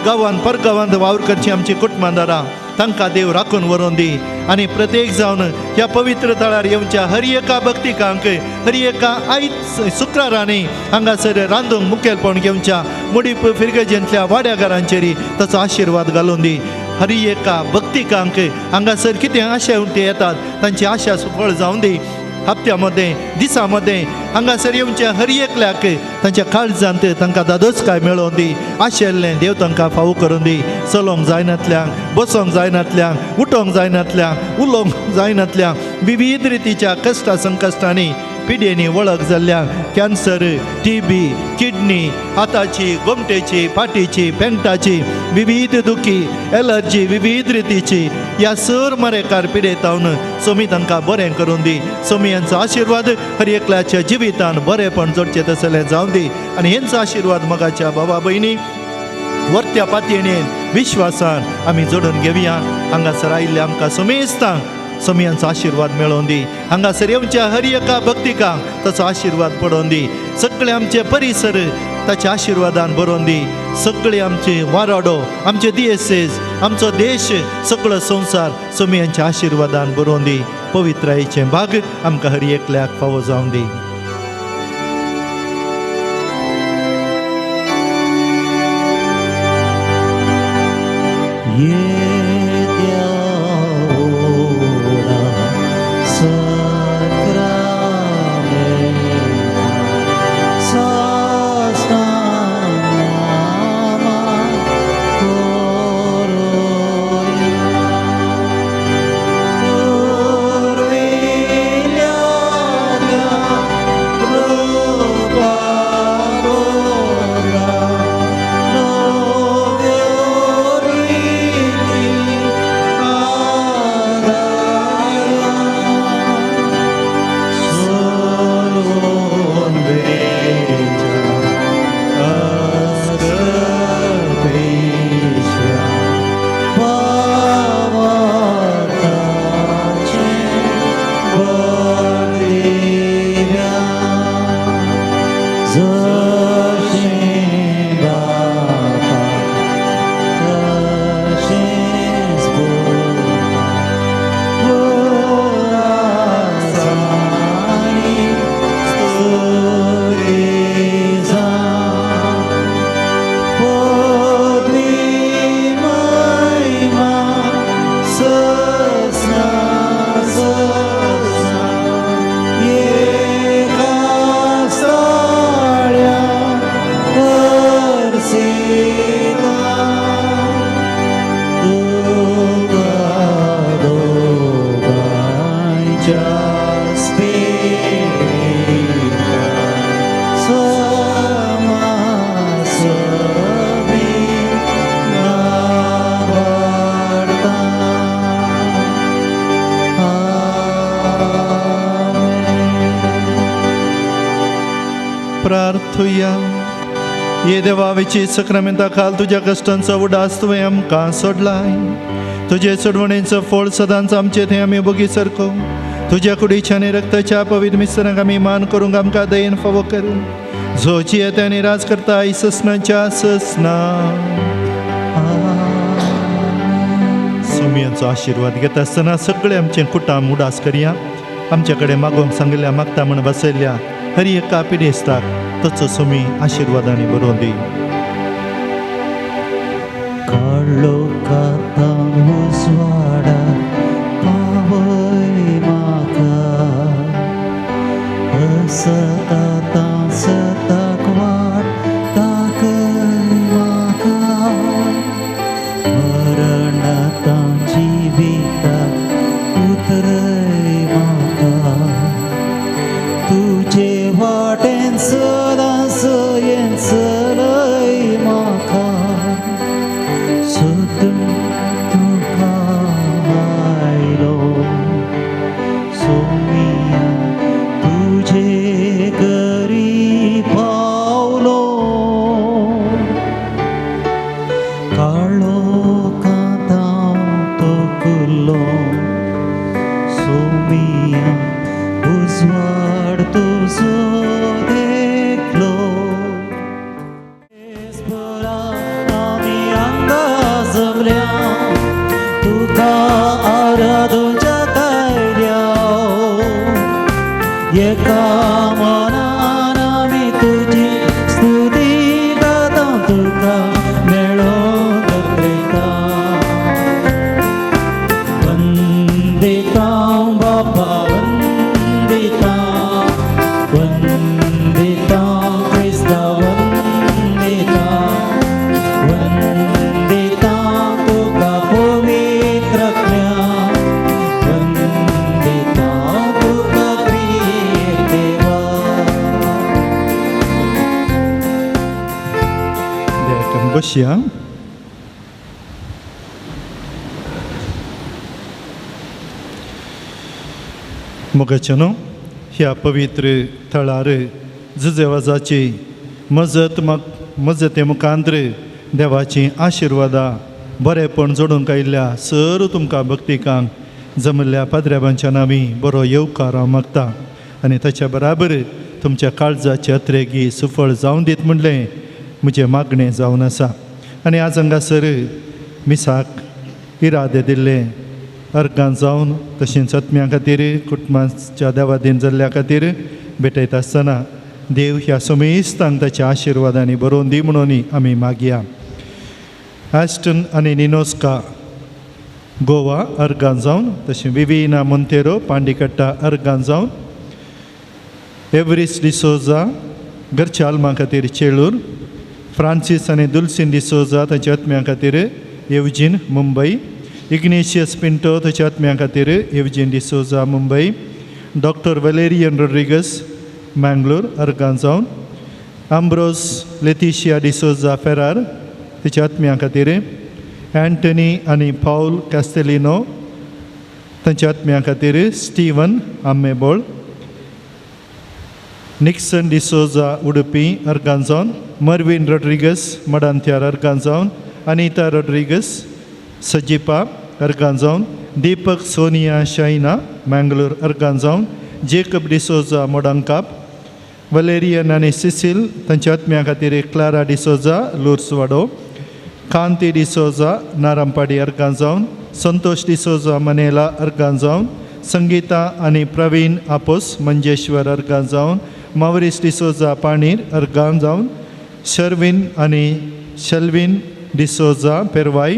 गांवांत परगांवांत वावर करची आमची कुटुंबादारां तांकां देव राखून व्हरोन दी. आनी प्रत्येक जावन ह्या पवित्र थळार येवच्या हर एका भक्तिकांक, हर एका आयज शुक्रारांनी हांगासर रांदूंक मुखेलपण घेवच्या मुडीप फिरगजेंतल्या वाड्या घरांचेर ताचो आशिर्वाद घालून दी. हर एका भक्तिकांक हांगासर कितें आशा उमटे येतात तांची आशा सुफळ जावन दी. हप्त्या मदें, दिसा मदें हांगासर येवच्या हर एकल्याक तांच्या काळजांत तांकां दादोसकाय मेळोवन दी. आशिल्लें देव तांकां फावो करून दी. चलोवंक जायनातल्यांक, बसोंक जायनातल्यांक, उठोंक जायनातल्यांक, उलोवंक जायनातल्यांक, विविध रितीच्या कश्टा संकश्टांनी पिडेनी वळख जाल्ल्यांक, कॅन्सर, टीबी, किडनी, हाताची, गोमटेची, फाटीची, पेंटाची विविध दुखी, एलर्जी विविध रितीची ह्या सर मरेकार पिडेतावन सोमी तांकां बरें करून दी. सोमी यांचो आशिर्वाद हर एकल्याच्या जिवितान बरेंपण जोडचें तसलें जावं दी. आनी हेंचो आशिर्वाद मगाच्या बाबा भयणी वर्त्या पातयेन विश्वासान आमी जोडून घेवया. हांगासर आयिल्ल्या आमकां समेस्तांक सोमयांचो आशिर्वाद मेळोवन दी. हांगासर येवच्या हर एका भक्तिकांक ताचो आशिर्वाद पडोवन दी. सगळे आमचे परिसर ताच्या आशिर्वादान बरोवन दी. सगळे आमचे वाराडो, आमचे दियेसेज, आमचो देश, सगळो संवसार सोमयांच्या आशिर्वादान बरोवन दी. पवित्रायेचें भाग आमकां हर एकल्याक फावो जावन दी. Yedya प्रार्थुया. ये देवावेची सक्रामेंता खाल तुज्या कश्टांचो उडास तुवें आमकां सोडलाय. तुजे सोडवणेचो फळ सदांच आमचे थंय आमी बोगी सारको तुज्या कुडीच्या आनी रक्ताच्या पवित्र मिस्त्रांक आमी मान करूंक आमकां दयेन फावो कर. जो जियेता आनी राज करता ससनाच्या ससना. सोमयांचो आशिर्वाद घेता आसतना सगळे आमचें कुटाम उडास करया. आमचे कडेन मागोवंक सांगिल्ल्या मागता म्हण बसयल्ल्या हर एका पिडेस्ताक तचो सोमी आशिर्वादांनी बरोवन दी. काडलो कातां उजवाडा पावय म्हाका असतां सताक वाट दाखय म्हाका मरणातां जिविताक उतरय म्हाका तुजे वाटेन सदां सयेन चलय म्हाका सदूं तुका आयलो सोमिया तुजे करी पावलो काळो कांतां तोकुलो सोमिया उजवाड तुजो देखलो. आमी हांगा जमल्या तुका आराधूच्या कायद्या एका मनान आमी तुजी स्तुती गाता तुका मेळोंक प्रेता. वंदिता बाबा वंदिता वंदिता क्रिस्ता वंदिता वंदिता तुका पवित्र वंदिता तुका प्रिय देवा. देवाक बसया. मोगाच्यानो ह्या पवित्र थळार जुजेवाजाची मजत मजते मुखांत्र देवाची आशिर्वादां बरेपण जोडूंक आयिल्ल्या सर तुमकां भक्तिकांक जमल्ल्या पाद्र्याबांच्या नांवी बरो येवकार हांव मागता आनी ताच्या बराबर तुमच्या काळजाचे अत्रेगी सुफळ जावन दीत म्हणलें म्हजें मागणें जावन आसा. आनी आज हांगासर मिसाक इरादे दिल्ले अर्गां जावन तशेंच आत्म्या खातीर कुटुंबाच्या देवादीन जाल्ल्या खातीर भेटयता आसतना देव ह्या समेस्तांक ताच्या आशिर्वादांनी बरोवन दी म्हणून आमी मागया. ॲस्टन आनी निनोस्का गोवा अर्गां जावन तशें विविना मोंतेरो पांडिकट्टा अर्गां जावन एवरीस डिसोजा घरच्या आल्मा खातीर चेळूर फ्रांसीस आनी दुलसीन डिसोजा ताच्या आत्म्या खातीर येवजीन मुंबय इग्नेशियस पिंटो ताच्या आत्म्या खातीर Eugene D'Souza Mumbai doctor Valerian Rodrigues Mangalore अर्गां जावन आम्ब्रोस लेतिशिया डिसोजा फेरार तिच्या आत्म्या खातीर अँटनी आनी पावल कास्तेलिनो तांच्या आत्म्या खातीर स्टीवन आम्मेबोळ निक्सन डिसोजा उडुपी अर्गां जावन मर्विन रॉड्रिगस मडांत्यार अर्गां जावन अनिता रॉड्रिगस सजिपा अर्गां जावन दीपक सोनिया शायना मँगलोर अर्गां जावन जेकब डिसोजा मोडांकाप वलेरियन आनी सिसील तांच्या आत्म्या खातीर क्लारा डिसोजा लोर्सवाडो कांती डिसोजा नारामपाडी अर्गां जावन संतोष डिसोजा मनेला अर्गां जावन संगीता आनी प्रवीण आपोस मंजेश्वर अर्गां जावन मावरीस डिसोजा पाणीर अर्गां जावन शर्विन आनी शल्विन डिसोजा पेरवाय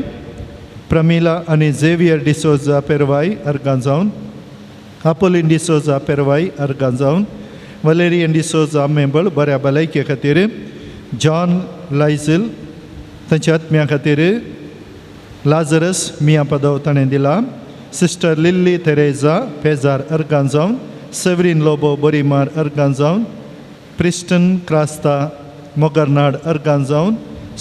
प्रमिला आनी झेवियर डिसोजा पेरवाय अर्गां जावन आपोलीन डिसोजा पेरवाय अर्गां जावन वलेरियन डिसोजा मेंबळ बऱ्या भलायके खातीर जॉन लायझल तांच्या आत्म्या खातीर लाजरस मिया पदव ताणें दिला सिस्टर लिल्ली तेरेजा पेजार अर्गां जावन सेवरीन लोबो बोरीमार अर्गां जावन प्रिस्टन क्रास्ता मोगरनाड अर्गां जावन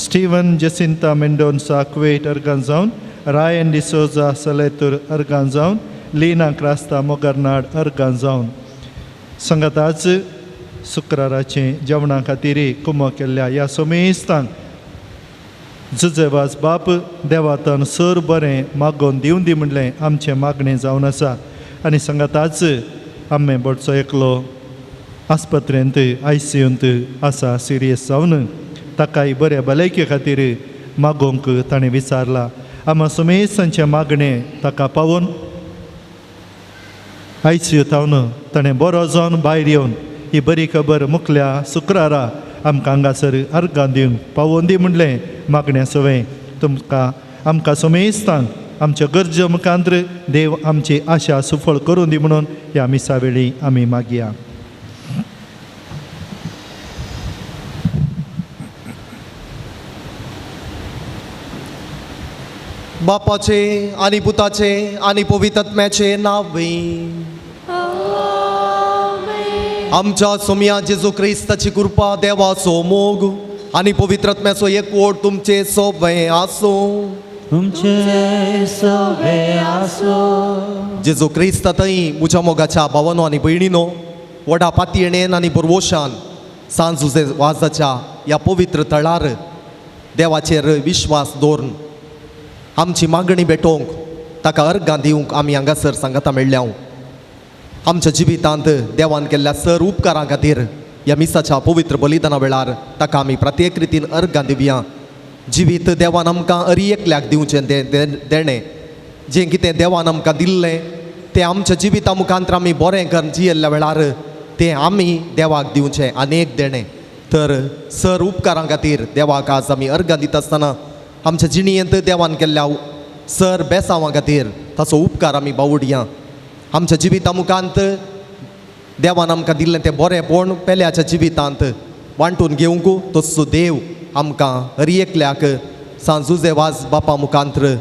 स्टीवन जसिंता मेंडोन्सा कुवेट अर्गां जावन रायन डिसोजा सलेतूर अर्गां जावन लीना क्रास्ता मोगरनाड अर्गां जावन. संगताच शुक्राराचें जेवणा खातीर कुमो केल्ल्या ह्या समेस्तांक जुजेवाज बाप देवातन सर बरें मागोवन दिवन दी म्हणलें आमचें मागणें जावन आसा. आनी सांगाताच आमे बोटचो एकलो आस्पत्रेंत आयसीयूंत आसा सिरियस जावन ताकाय बऱ्या भलायके खातीर मागोवंक ताणें विचारलां. आमा समेस्तांचें मागणें ताका पावोवन आयसीयू थावन ताणें बरो जावन भायर येवन ही बरी खबर मुखल्या शुक्रारा आमकां हांगासर अर्गां दिवंक पावोवन दी म्हणलें मागणें सवें. तुमकां आमकां समेस्तांक आमच्या गरजे मुखांत्र देव आमची आशा सुफळ करून दी म्हणून ह्या मिसा वेळी आमी मागया. बापाचे आनी पुताचे आनी पवित्र आत्म्याचे नांव. आमच्या सोमया जेजू क्रिस्ताची कृपा, देवाचो मोग आनी पवित्र आत्म्याचो एकवट तुमचे सोबे आसूं. तुमचे सोबे आसूं. जेजू क्रिस्ता थंय म्हज्या मोगाच्या भावानो आनी भयणीनो, व्हडा पातयेणेन आनी बरवोशान सांजुजे वाजाच्या ह्या पवित्र थळार देवाचेर विश्वास दवरून आमची मागणी भेटोवंक ताका अर्गां दिवंक आमी हांगासर सांगाता मेळ्ळ्या. आमच्या जिवितांत देवान केल्ल्या सर उपकारां खातीर ह्या मिसाच्या पवित्र बलिदाना वेळार ताका आमी प्रत्येक रितीन अर्गां दिवया. जिवीत देवान आमकां अरी एकल्याक दिवचें देणें, जें कितें देवान आमकां दिल्लें तें आमच्या जिविता मुखांत आमी बरें करून जियेल्ल्या वेळार तें आमी देवाक दिवचें आनी एक देणें. तर सर उपकारां खातीर देवाक आज आमी अर्गां दिता आसतना आमच्या जिणेंत देवान केल्ल्या सर बेसांवां खातीर ताचो उपकार आमी बावुडया. आमच्या जिविता मुखांत देवान आमकां दिल्लें तें बरेंपण पेल्याच्या जिवितांत वांटून घेवंक तसो देव आमकां हर एकल्याक सांजुजे वाज बापा मुखांत्र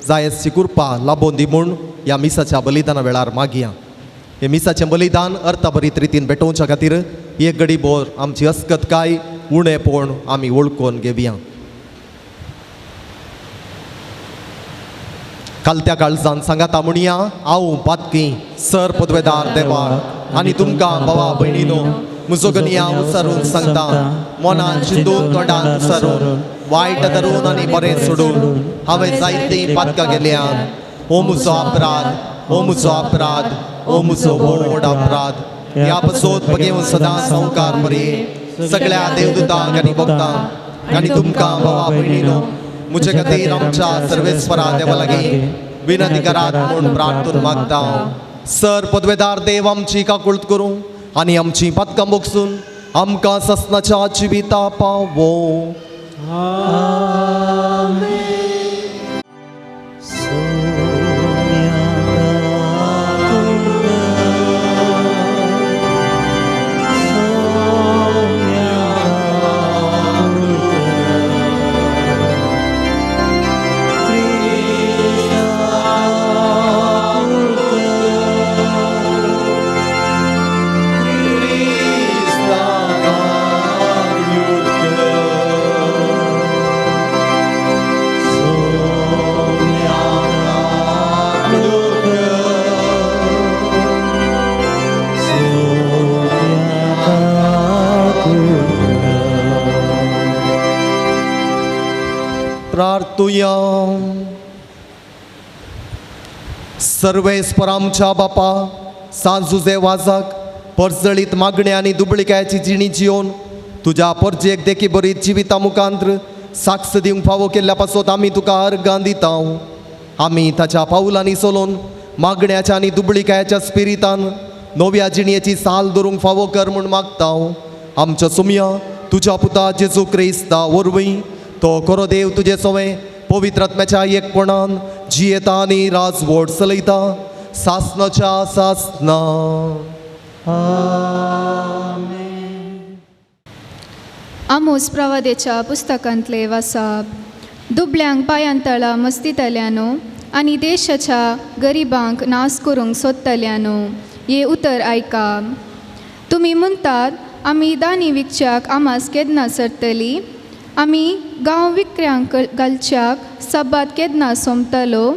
जायसची कृपा लाबोवन दी म्हूण ह्या मिसाच्या बलिदाना वेळार मागया. हे मिसाचें बलिदान अर्थभरीत रितीन भेटोवच्या खातीर एक घडी बोर आमची अस्कतकाय उणेपण आमी वळखून घेवया. कालत्या काळजान सांगाता म्हणया, हांव पातकी सर पदवेदार देवा आनी तुमकां भावा भयणीनो म्हजो गनिया उसारून सांगता, मनान चिंतून तोंडान उसारून वायट धरून आनी बरें सोडून हांवें जायतीं पातकां गेल्या. हो म्हजो अपराध, हो म्हजो अपराध, हो म्हजो व्हड अपराध. ह्या पसोत बगेवन सदां संवकार बरी सगळ्या देवदूतांक आनी भक्तांक आनी तुमकां भावा भयणीनो म्हजे खातीर आमच्या सर्वेस्वरा देवा लागीं विनंती करात म्हूण प्रार्थून मागता. सर पदवेदार देव आमची काकुळत करूं आनी आमची पातकां बोगसून आमकां ससनाच्या जिविता पावो. प्रार्थुया. सर्वेस्पर आमच्या बापा सांजुजे वाजाक परजळीत मागण्या आनी दुबळिकायेची जिणी जियोन तुज्या परजेक देखी बरी जिविता मुखांत्र साक्ष दिवंक फावो केल्ल्या पासत आमी तुका अर्गां दिता. आमी ताच्या पावलांनी चलोवन मागण्याच्या आनी दुबळिकायेच्या स्पिरितान नव्या जिणयेची साल धरूंक फावो कर म्हूण मागता. आमच्या सुमया तुज्या पुता जेजू क्रिस्ता वरवीं तो खरो देव तुजे सवें पवित्र आत्म्याच्या एकपणान जियेता आनी राजवट चलयता सासनाच्या सासना. आमोस प्रवादेच्या पुस्तकांतले वासाप. दुबळ्यांक पांयांतळा मस्तितल्यानो आनी देशाच्या गरिबांक नाश करूंक सोदतल्यानो हे उतर आयका. तुमी म्हणटात आमी दानी विकच्याक आमास केन्ना सरतली, आमी गांव विकऱ्यांक घालच्याक सबात केन्ना सोंपतलो,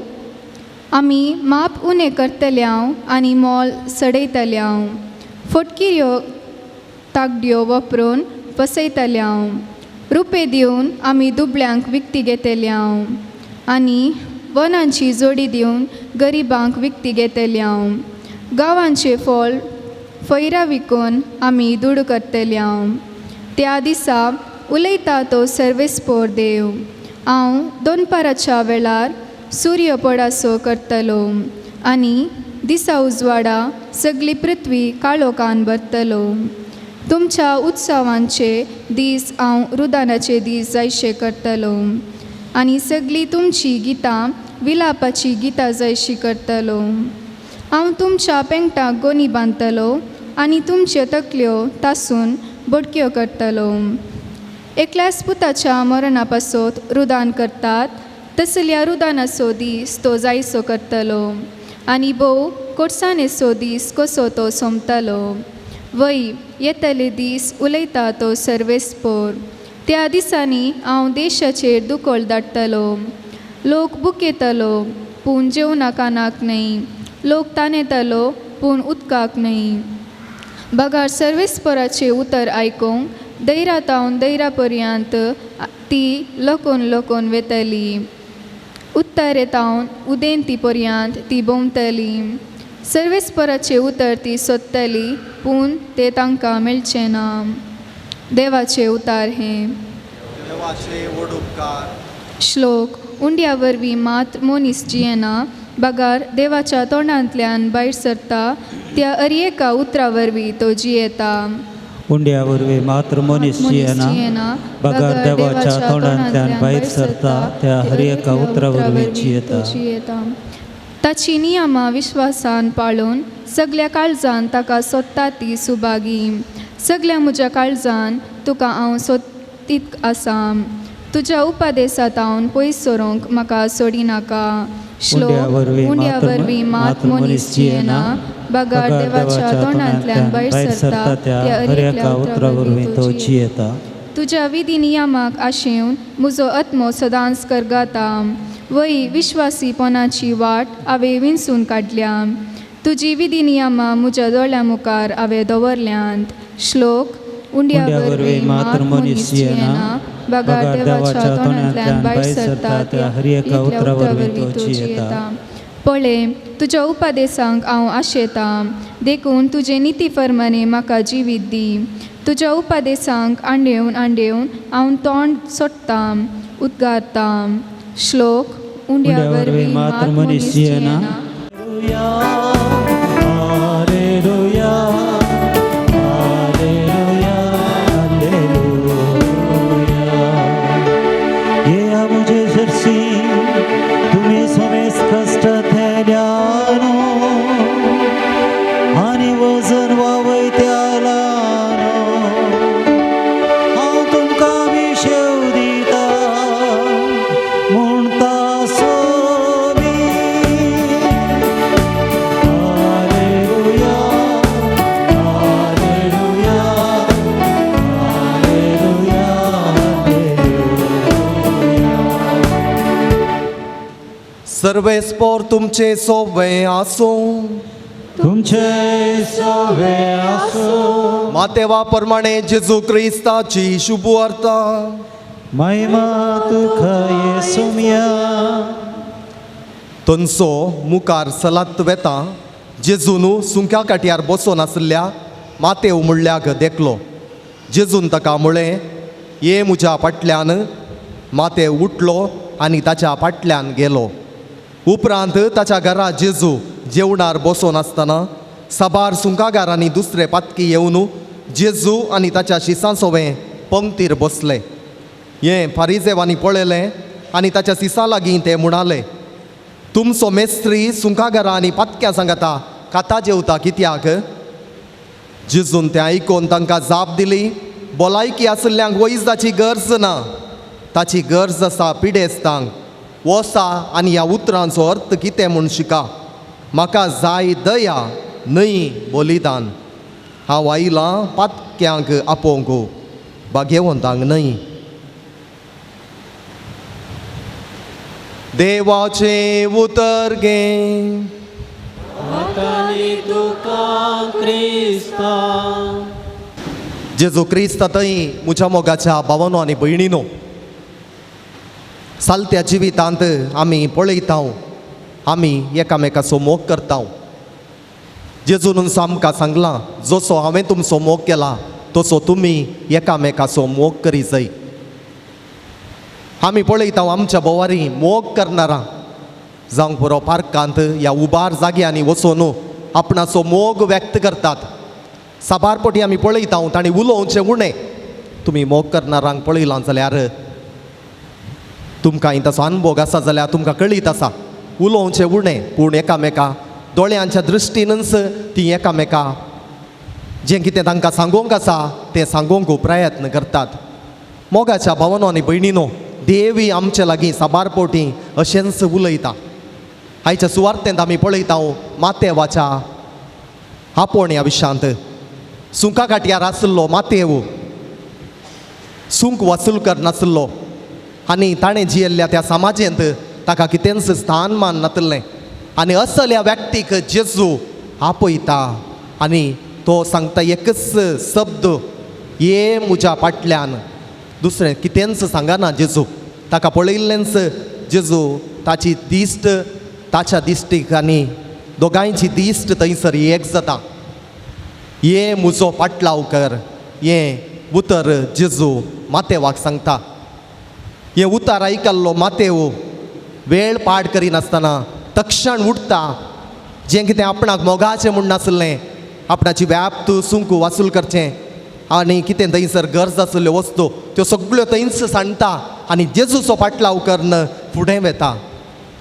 आमी माप उणें करतल्यांव आनी मोल सडयतल्यांव, फटकिऱ्यो तागड्यो वापरून फसयतल्यांव. रुपे दिवन आमी दुबळ्यांक विकती घेतल्यांव आनी वनांची जोडी दिवन गरिबांक विकती घेतल्यांव. गांवांचे फळ फैरा विकून आमी दुडू करतल्यांव. त्या दिसा उलयता तो सर्वेस्पोर देव, हांव दोनपाराच्या वेळार सूर्य पडासो करतलो आनी दिसा उजवाडा सगळी पृथ्वी काळोखान भरतलो. तुमच्या उत्सवांचे दीस हांव रुदानाचे दीस जायशे करतलो आनी सगळीं तुमची गितां विलापाची गितां जायशी करतलो. हांव तुमच्या पेंगटाक गोनी बांदतलो आनी तुमच्यो तकल्यो तासून बोडक्यो करतलो. एकल्याच पुताच्या मरणा पासत रुदान करतात तसल्या रुदानाचो दीस तो जायसो करतलो आनी भोव कोटसाणेचो दीस कसो तो सोंपतलो. वय येतले दीस उलयता तो सर्वेस्पोर. त्या दिसांनी हांव देशाचेर दुकळ धाडटलो. लोक बुकेतलो पूण जेवणाक कानाक न्हय, लोक तानेतलो पूण उदकाक न्हय. बगार सर्वेस्पोराचें उतर आयकूंक दैरा तावन दैरा पर्यंत ती लकोन लकोन वेतली. उत्तरे तावन उदेंती पर्यंत ती भोंवतली. सर्वेस्पोराचें उतर ती सोदतली पूण तें तांकां मेळचें ना. देवाचें उतार हें. देवाचे व्हड उपकार. श्लोक. उंड्या वरवीं मात मनीस जियेना बगार देवाच्या तोंडांतल्यान भायर सरता त्या अरयेका उतरा वरवीं तो जियेता. उंड्या वरवीं मात्र मनीस जियेना बगार देवाच्या तोंडांतल्यान भायर सरता त्या हर एका उतरा वरवीं जियेता. ताची नियमां विश्वासान पाळून सगल्या काळजान ताका सोदता ती सुभागी. सगल्या म्हज्या काळजान तुका हांव सोदीत आसा. तुज्या उपदेसांत हांव पयस सरूंक म्हाका सोडिनाका. श्लोक. उंड्या वरवीं मात मनीस जियेना बगार देवाच्या तोंडांतल्यान भायर सरता त्या हर एका उतरा वरवीं तो जियेता. तुज्या विधी नियमाक आशेवन म्हजो आत्मो सदांच करगाता. वय विश्वासीपणाची वाट हांवें विंचून काडल्या. तुजी विधी नियमां म्हज्या दोळ्यां मुखार हांवें दवरल्यांत. श्लोक. उंड्या वरवीं मात मनीस जियेना बगार देवाच्या तोंडांतल्यान भायर सरता त्या हर एका उतरा वरवीं तो जियेता. पळय तुज्या उपदेसांक हांव आशेतां देखून तुजे निती फर्माने म्हाका जिवीत दी. तुज्या उपदेसांक आंडेवन आंडेवन हांव तोंड सोडटां उद्गारतां. श्लोक. उंड्या वरवीं मात मनीस जियेना. सर्वेस्पोर तुमचे सोवे आसूं. तुमचे सोवे आसूं. मातेवा प्रमाणे जेजू क्रिस्ताची शुभवार्ता. महिमा तुका येसुम्या. थंयचो मुखार सलात वेता जेजून सुंक्या काट्यार बसून आशिल्ल्या मातेव म्हणल्याक देखलो. जेजून ताका म्हळें, ये म्हज्या फाटल्यान. मातेव उठलो आनी ताच्या फाटल्यान गेलो. उपरांत ताच्या घरा जेजू जेवणार बसून आसतना साबार सुंकागारांनी दुसरे पातकी येवन जेजू आनी ताच्या शिसां सोवें पंक्तीर बसले. हें फारिजेवांनी पळयलें आनी ताच्या सिसां लागीं ते म्हणाले, तुमचो मेस्त्री सुंकागारां आनी पातक्यां सांगता खाता जेवता कित्याक? जेजून तें आयकून तांकां जाप दिली, भलायकी आशिल्ल्यांक वैजाची गरज ना, ताची गरज आसा पिडेस्तांक. वसा आनी ह्या उतरांचो अर्थ कितें म्हूण शिका. म्हाका जाय दया न्हय बलिदान. हांव आयलां पातक्यांक आपोवंक, भाग्यवंतांक न्हय. देवाचें उतर गे. जेजू क्रिस्त थंय म्हज्या मोगाच्या भावानो आनी भयणीनो, सालत्या जिवितांत आमी पळयता, आमी एकामेकाचो मोग करता। जेजून आमकां सांगलां, जसो हांवें तुमचो मोग केला तसो तुमी एकामेकाचो मोग करी जाय। आमी पळयता आमच्या भोवारी मोग करणारा जावंक पुरो पार्कांत या उबार जाग्यांनी वचून आपणाचो मोग व्यक्त करतात। साबार पटी आमी पळयता तांणी उलोवचें उणें। तुमी मोग करणारांक पळयलां जाल्यार तुमकां ताचो अनभोग आसा जाल्यार तुमकां कळीत आसा, उलोवचें उणें पूण एकामेका दोळ्यांच्या दृश्टीनच ती एकामेका जें कितें तांकां सांगूंक आसा तें सांगूंक प्रयत्न करतात। मोगाच्या भावानो आनी भयणीनो, देवी आमचे लागीं साबार पोटी अशेंच उलयता। आयच्या सुवार्तेंत आमी पळयता मातेवाच्या आपोवण्या विशांत सुंका काटयार आसलो मातेव, सुंक वसूल कर नासलो आनी ताणें जियेल्ल्या त्या समाजेंत ताका कितेंच स्थान मान नातलें आनी असल्या व्यक्तीक जेजू आपयता आनी तो सांगता एकच शब्द, ये म्हज्या फाटल्यान। दुसरें कितेंच सांगना जेजू। ताका पळयल्लेंच जेजू ताची दिश्ट ताच्या दिश्टीक आनी दोगांयची दिश्ट थंयसर एक जाता। ये म्हजो फाटलाव कर, हें उतर जेजू मातेवाक सांगता। हें उतर आयकल्लो मातेव वेळ पाड करिनासतना तक्षण उठता। जें कितें आपणाक मोगाचें म्हूण नासलें, आपणाची व्याप्त सुंकू वासूल करचें आनी कितें थंयसर गरज आसल्ल्यो वस्तू त्यो सगळ्यो थंयच सांडटा आनी जेजूचो फाटलाव करून फुडें वेता।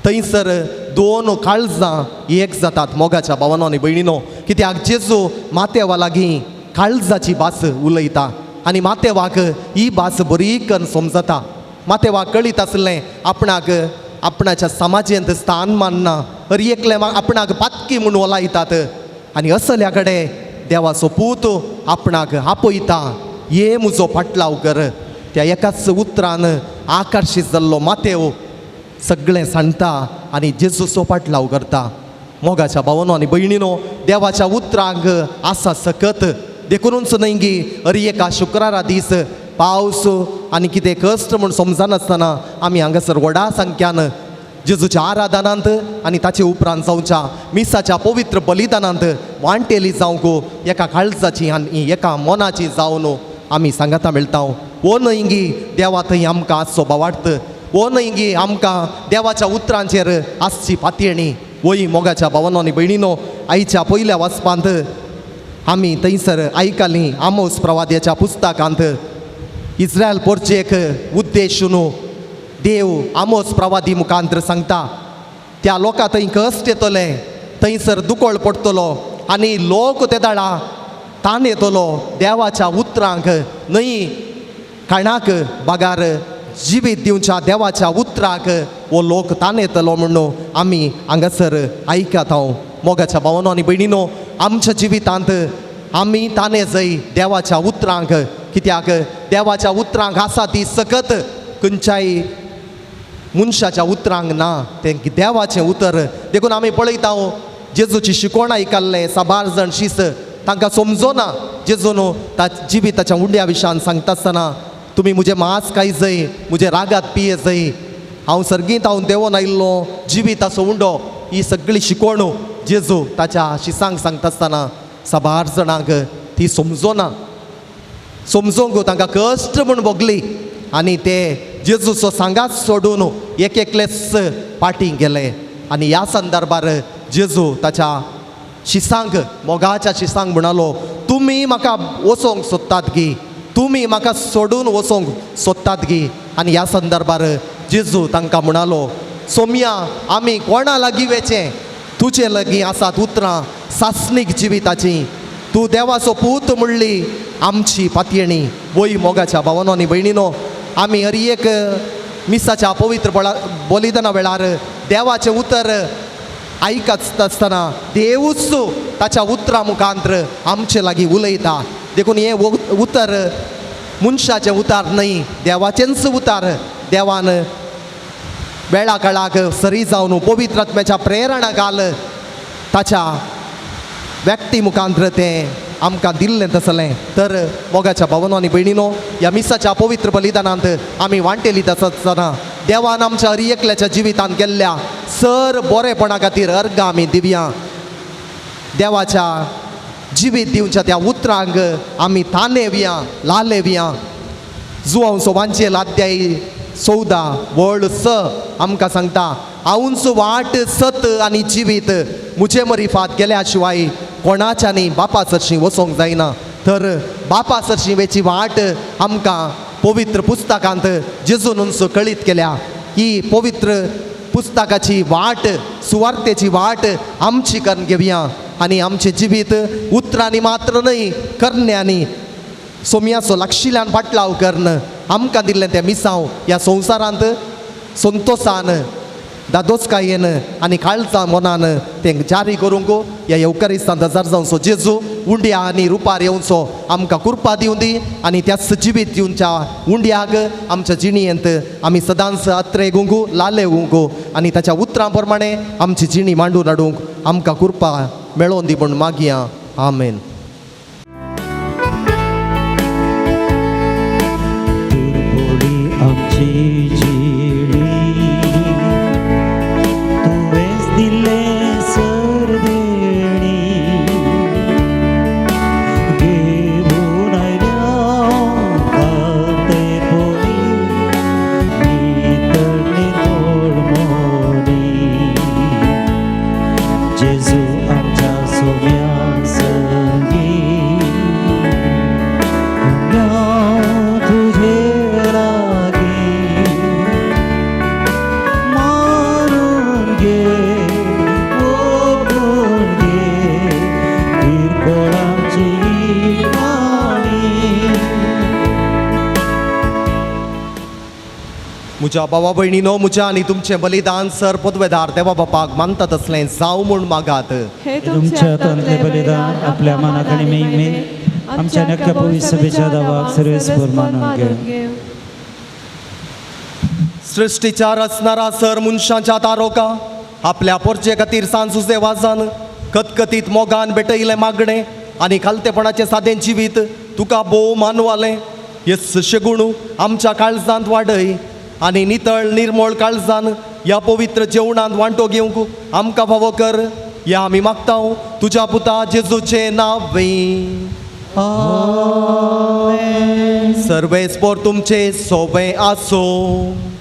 थंयसर दोन काळजां एक जातात मोगाच्या भावानो आनी भयणीनो, कित्याक जेजू मातेवा लागीं काळजाची भास उलयता आनी मातेवाक ही भास बरी करून समजता। मातेवाक कळीत आसलें आपणाक आपणाच्या समाजेंत स्थान मानना, हर एकले आपणाक पातकी म्हूण वलायतात आनी असल्या कडेन देवाचो पूत आपणाक आपयता, ये म्हजो फाटलाव कर। त्या एकाच उतरान आकर्शीत जाल्लो मातेव सगळें सांडटा आनी जेजूचो फाटलाव करता। मोगाच्या भावानो आनी भयणीनो, देवाच्या उतरांक आसा सकत। देखूनच न्हय गी हर एका शुक्रारा दीस पावस आनी कितें कश्ट म्हूण समजनासतना आमी हांगासर व्हडा संख्यान जेजूच्या आराधनांत आनी ताचे उपरांत जावच्या मिसाच्या पवित्र बलिदानांत वांटेली जावंक एका काळजाची आनी एका मनाची जावन आमी सांगाता मेळटा। ओ न्हय गी देवा थंय आमकां आसचो भावार्थ, ओ न्हय गी आमकां देवाच्या उतरांचेर आसची पातयेणी। वय मोगाच्या भावानो आनी भयणीनो, आयच्या पयल्या वाचपांत आमी थंयसर आयकली आमोस प्रवाद्याच्या पुस्तकांत इस्रायल पोरचेक उद्देशून देव आमोस प्रवादी मुखांतर सांगता, त्या लोकां थंय कश्ट येतले, थंयसर दुकळ पडटलो आनी लोक ते दाडा ताण येतलो देवाच्या उतरांक न्हय खाणाक बगार जिवीत दिवच्या देवाच्या उतराक हो लोक ताण येतलो म्हणून आमी हांगासर आयकता। मोगाच्या भावानो आनी भयणीनो, आमच्या जिवितांत आमी ताणें जय देवाच्या उतरांक, कित्याक देवाच्या उतरांक आसा ती सकत खंयच्याय मनशाच्या उतरांक ना, तें देवाचें उतर। देखून आमी पळयता जेजूची शिकवण आयकल्लें साबार जाण शीस तांकां समजोना। जेजून ता जिविताच्या उंड्या विशयान सांगता आसतना तुमी म्हजें मांस खाय जय, म्हजें रागात पिये जय, हांव सर्गींत हांव देंवोन आयिल्लो जिविताचो उंडो, ही सगळी शिकवण जेजू ताच्या शिसांक सांगता आसतना साबार जाणांक ती समजोना। समजोंक तांकां कश्ट म्हूण भोगली आनी ते जेजूचो सांगात सोडून एक एकलेच पाटी गेले। आनी ह्या संदर्भार जेजू ताच्या शिसांक मोगाच्या शिसांक म्हणालो, तुमी म्हाका वचोंक सोदतात गी, तुमी म्हाका सोडून वचोंक सोदतात गी। आनी ह्या संदर्भार जेजू तांकां म्हणालो, सोमया आमी कोणा लागीं वेचें, तुजे लागीं आसात उतरां सासणीक जिविताची, तूं देवाचो पूत म्हणली आमची पातयेणी। वय मोगाच्या भावानो आनी भयणीनो, आमी हर एक मिसाच्या पवित्र बलिदाना वेळार देवाचें उतर आयकत आसतना देवूच ताच्या उतरां मुखांतर आमचे लागीं उलयता। देखून हें उतर मनशाचें उतार न्हय, देवाचेंच उतार। देवान वेळा काळाक सरी जावन पवित्र आत्म्याच्या प्रेरणा घाल ताच्या व्यक्ती मुखांतर तें आमकां दिल्लें तसलें. तर मोगाच्या भावनो आनी भयणीनो, ह्या मिसाच्या पवित्र बलिदानांत आमी वांटेली आसतना देवान आमच्या हर एकल्याच्या जिवितांत केल्ल्या सर बरेपणा खातीर अर्गां आमी दिवया. देवाच्या जिवीत दिवच्या त्या उतरांक आमी तानेवया, लालेवया. जुवांचो वांचेल अध्याय 14 वळ 6 आमकां सांगता, हांवूच वाट सत आनी जिवीत, मुजे मरिफात गेल्या शिवाय कोणाच्यानी बापा सरशी वचोंक जायना. तर बापा सरशी वेची वाट आमकां पवित्र पुस्तकांत जेजून कळीत केल्या. ही पवित्र पुस्तकाची वाट, सुवार्तेची वाट आमची करून घेवया आनी आमचें जिवीत उतरांनी मात्र न्हय, करण्यांनी सोमयाचो लागशिल्ल्यान फाटलाव करून आमकां दिल्लें तें मिसांव ह्या संवसारांत संतोसान, दादोसकायेन आनी काळजा मनान तें जारी करूंक ह्या येवकारिस्तान हजार जावचो जेजू उंड्या आनी रुपार येवचो आमकां कृपा दिवं दी आनी त्याच जिवीत दिवच्या उंड्याक आमच्या जिणेंत आमी सदांच अत्रे गुंगू लाले गुंगू आनी ताच्या उतरां प्रमाणे आमची जिणी मांडून हाडूंक आमकां कृपा मेळोवन दी म्हूण मागया. आमेन. आमची जिणी तुवेंच दिल्लें सरदेणी, घेवन आयल्या खातेपणी नितळ नितळ. जेजू आमच्या सोम्या संगी तुझे लागी, मारून घे ओकून घे किरकोळांची काणी. म्हज्या भावा भयणीनो, म्हज्या आनी तुमचें बलिदान सर पदवेदार देवा बापाक मानता तसलें जावं म्हूण मागात. हे तुमच्या हातांतलें बलिदान आपल्या मनाक आनी महिमेक आमच्या नक्या पवित्र सभेच्या दावाक सर्वेस्पर मानून घे. सृश्टीच्या रचणारा सर मनशांच्या तारोका आपल्या पोरचे खातीर सांजुजे वाजान कतकतीत मोगान भेटयलें मागणें आनी खालतेपणाचें सादें जिवीत तुका भोव मानवालें. येस शेगुणू आमच्या काळजांत वाडय आनी नितळ निर्मळ काळजान ह्या पवित्र जेवणांत वांटो घेवंक आमकां फावो कर. ह्या आमी मागता तुज्या पुता जेजूचें नांव. सर्वेस्पोर तुमचे सोबे आसो,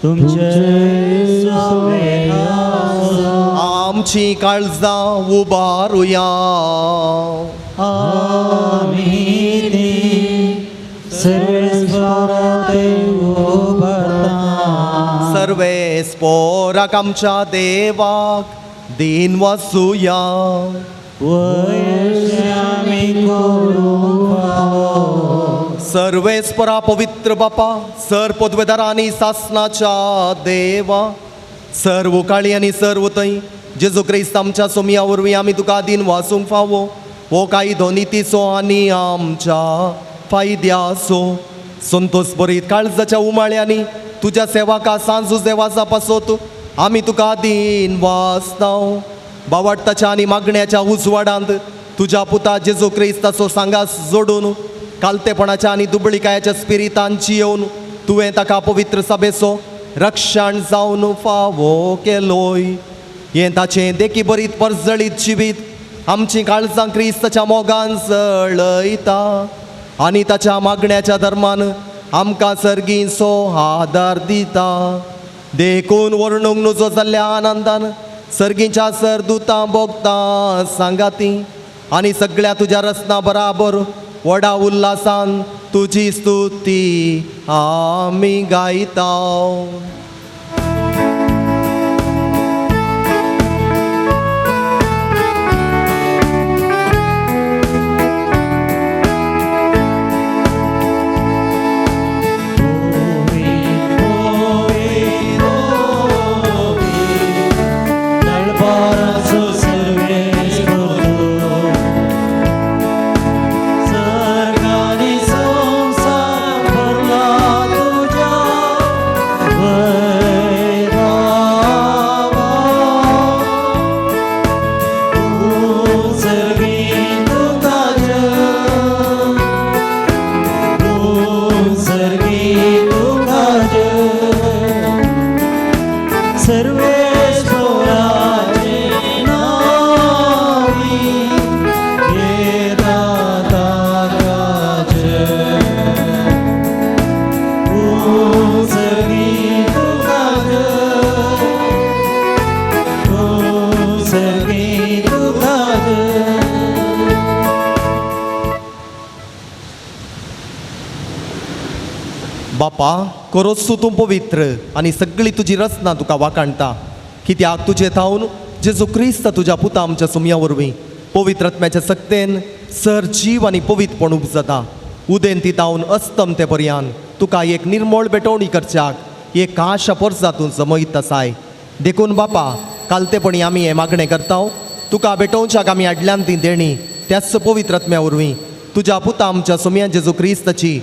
तुमचे सोबे आसो. आमची काळजां उबारुया. आमी ती सर्वेस्परा ते उबारता. सर्वेस्पोराक आमच्या देवाक दीन वसुया. वयश्यामी आमी करूंक फावो. सर्वेस्परा पवित्र बापा, सर पदवेदारा आनी सासनाच्या देवा, सर्व काळी आनी सर्व थंय जेजू क्रिस्त आमच्या सोमया वरवीं आमी तुका दीन वासूंक फावो. हो कायदो नितीचो आनी आमच्या फायद्याचो. संतोष बरीत काळजाच्या उमाळ्यांनी तुज्या सेवाका सांजू देवाचा पासत आमी तुका दीन वाचता. बावडताच्या आनी मागण्याच्या उजवाडांत तुज्या पुता जेजू क्रिस्ताचो सांगास जोडून कालतेपणाच्या आनी दुबळिकायाच्या स्पिरितान जियोवन तुवें ताका पवित्र सभेचो रक्षण जावन फावो केलोय. हें ताचें देखी बरीत परजळीत जिवीत आमची काळजां क्रिस्ताच्या मोगान जळयता आनी ताच्या मागण्याच्या धर्मान आमकां सर्गींचो आदार दिता. देखून वर्णूंक नुजो जाल्ल्या आनंदान सर्गींच्या सर दुतां भोगतां सांगाती आनी सगळ्या तुज्या रचना बराबर व्हडा उल्हासान तुजी स्तुती आमी गायता. सर्गानी संसार भरला तुझ्या. बापा, खरोच तूं पवित्र आनी सगळी तुजी रचना तुका वाखाणटा, कित्याक तुजे थावन जेजू क्रिस्त तुज्या पुता आमच्या सुमया वरवीं पवित्र आत्म्याच्या सक्तेन सर जीव आनी पवित्रपण उपजता। उदेंती तावन अस्तम ते पर्यान तुका एक निर्मळ भेटवणी करच्याक एक काश पोरसा तूं जमयत आसाय। देखून बापा, कालतेपणी आमी हें मागणें करता, तुका भेटोवच्याक आमी हाडल्यान ती देणी त्याच पवित्र आत्म्या वरवीं तुज्या पुता आमच्या सुमया जेजू क्रिस्ताची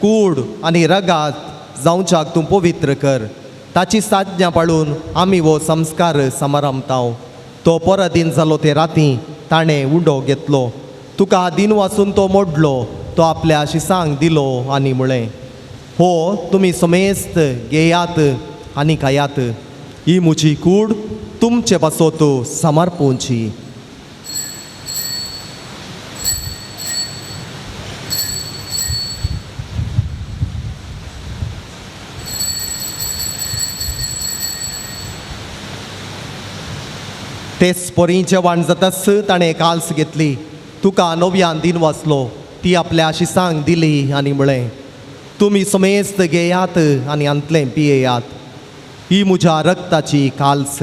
कूड आनी रगात जावच्याक तूं पवित्र कर। ताची साज्ञा पाळून आमी हो संस्कार समारंभताव। तो परत दिन जालो ते राती ताणें उंडो घेतलो, तुका दिन वाचून तो मोडलो, तो आपल्या शिसांक दिलो आनी म्हळें, हो तुमी समेस्त घेयात आनी खायात, ही म्हजी कूड तुमचे पासत समर्पूंची। तेच परी जेवण जाताच ताणें काल्स घेतली, तुका नव्यान दिन वाचलो, ती आपल्या शिसांक दिली आनी म्हळें, तुमी समेस्त घेयात आनी हांतलें पियेयात, ही म्हज्या रक्ताची काल्स,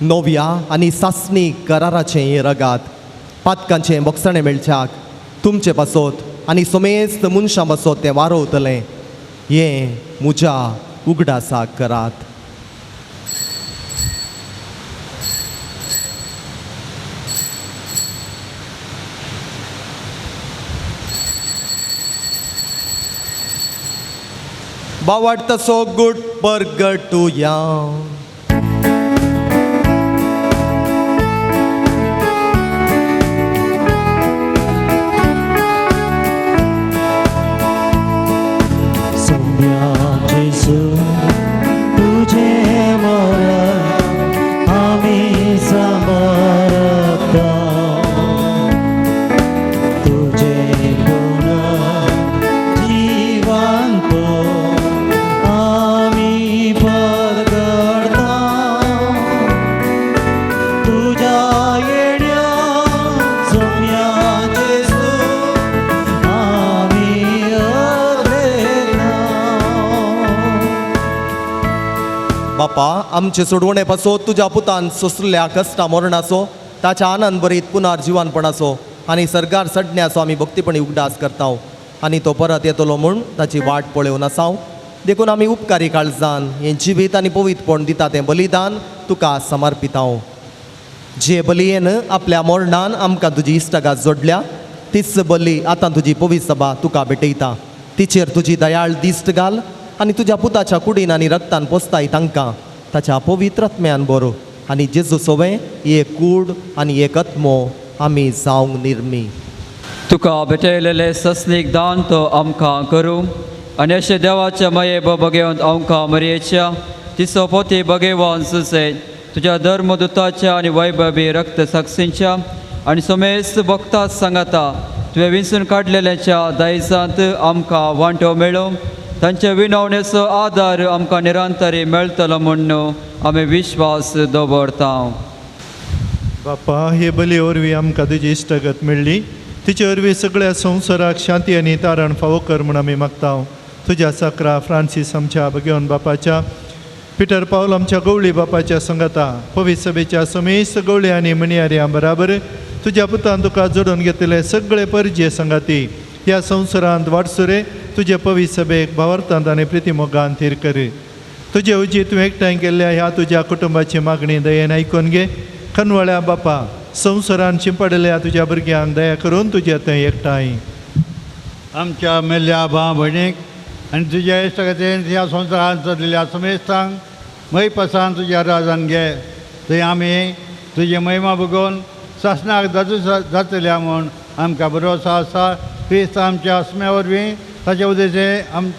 नव्या आनी सासणी कराराचें हें रगात, पातकांचें बोगसणें मेळच्याक तुमचे पासत आनी समेस्त मनशां पासत तें वारोवतलें, हें म्हज्या उगडासाक करात। बावाडतसो गुट परगटुया। सोम्या जेजू तुझे मरण आमी समर्पता, तुझे गुण जिवंत आमी परगटता, तुझ्या येण्या सोम्या जेजू आमी अर्देना। बापा, आमचे सोडवणे पासत तुज्या पुतान सोसल्या कश्टा मरणाचो, ताच्या आनंद भरीत पुनर्जिवनपणाचो आनी सर्गार चडण्याचो आमी भक्तीपणी उगडास करता आनी तो परत येतलो म्हूण ताची वाट पळोवन आसाव। देखून आमी उपकारी काळजान हें जिवीत आनी पवित्रपण दिता तें बलिदान तुका समर्पिताव। जे बलयेन आपल्या मरणान आमकां तुजी इश्टागात जोडल्या तीच बली आतां तुजी पवित्र सभा तुका भेटयता। तिचेर तुजी दयाळ दिश्ट घाल आनी तुज्या पुताच्या कुडीन आनी रक्तान पोसताय तांकां ताच्या पवित्र आत्म्यान बरो आनी जेजू सोवें एक कूड आनी एक आत्मो आमी जावंक निर्मी। तुका भेटयलेले सस्नीक दान तो आमकां करूं आनी अशें देवाच्या माये बगेवन आमकां मरयेच्या तिचो पोती बगेवन सुसे तुज्या धर्मदुताच्या आनी वैभवी रक्त साक्षींच्या आनी समेस्त भक्ता सांगाता तुवें विंचून काडलेल्याच्या दायजांत आमकां वांटो मेळो, तांच्या विनवणेचो आदार आमकां निरंतरी मेळटलो म्हूण आमी विश्वास दवरता। बापा, हे बली वरवीं आमकां तुजी इश्टागत मेळ्ळी, तिचे वरवीं सगळ्या संवसाराक शांती आनी तारण फावो कर म्हूण आमी मागता। तुज्या साकरा फ्रांसीस आमच्या भगेवन बापाच्या, पिटर पावल आमच्या गवळी बापाच्या संगता, पवित्र सभेच्या समेस्त गवळी आनी मणयाऱ्यां बराबर तुज्या पुतान तुका जोडून घेतले सगळे परजे संगाती ह्या संवसारांत वाटसुरे तुजे पवित्र सभेक भावार्थांत आनी प्रितीमोगान थीर कर। तुजे उजी तूं एकठांय केल्ल्या ह्या तुज्या कुटुंबाची मागणी दयेन आयकून घे। खनवळ्या बापा, संवसारान शिंपडल्या तुज्या भुरग्यांक दया करून तुज्या थंय एकठांय आमच्या मेल्ल्या भाव भयणीक आनी तुज्या इश्टागतीन ह्या संवसारांत चलिल्ल्या समेस्तांक मयपासान तुज्या राजान घे, थंय आमी तुजी महिमा बघून सासणाक जातल्या म्हूण आमकां भरोसो आसा। क्रिस्त आमच्या आसम्या वरवीं ताच्या उद्देशे आम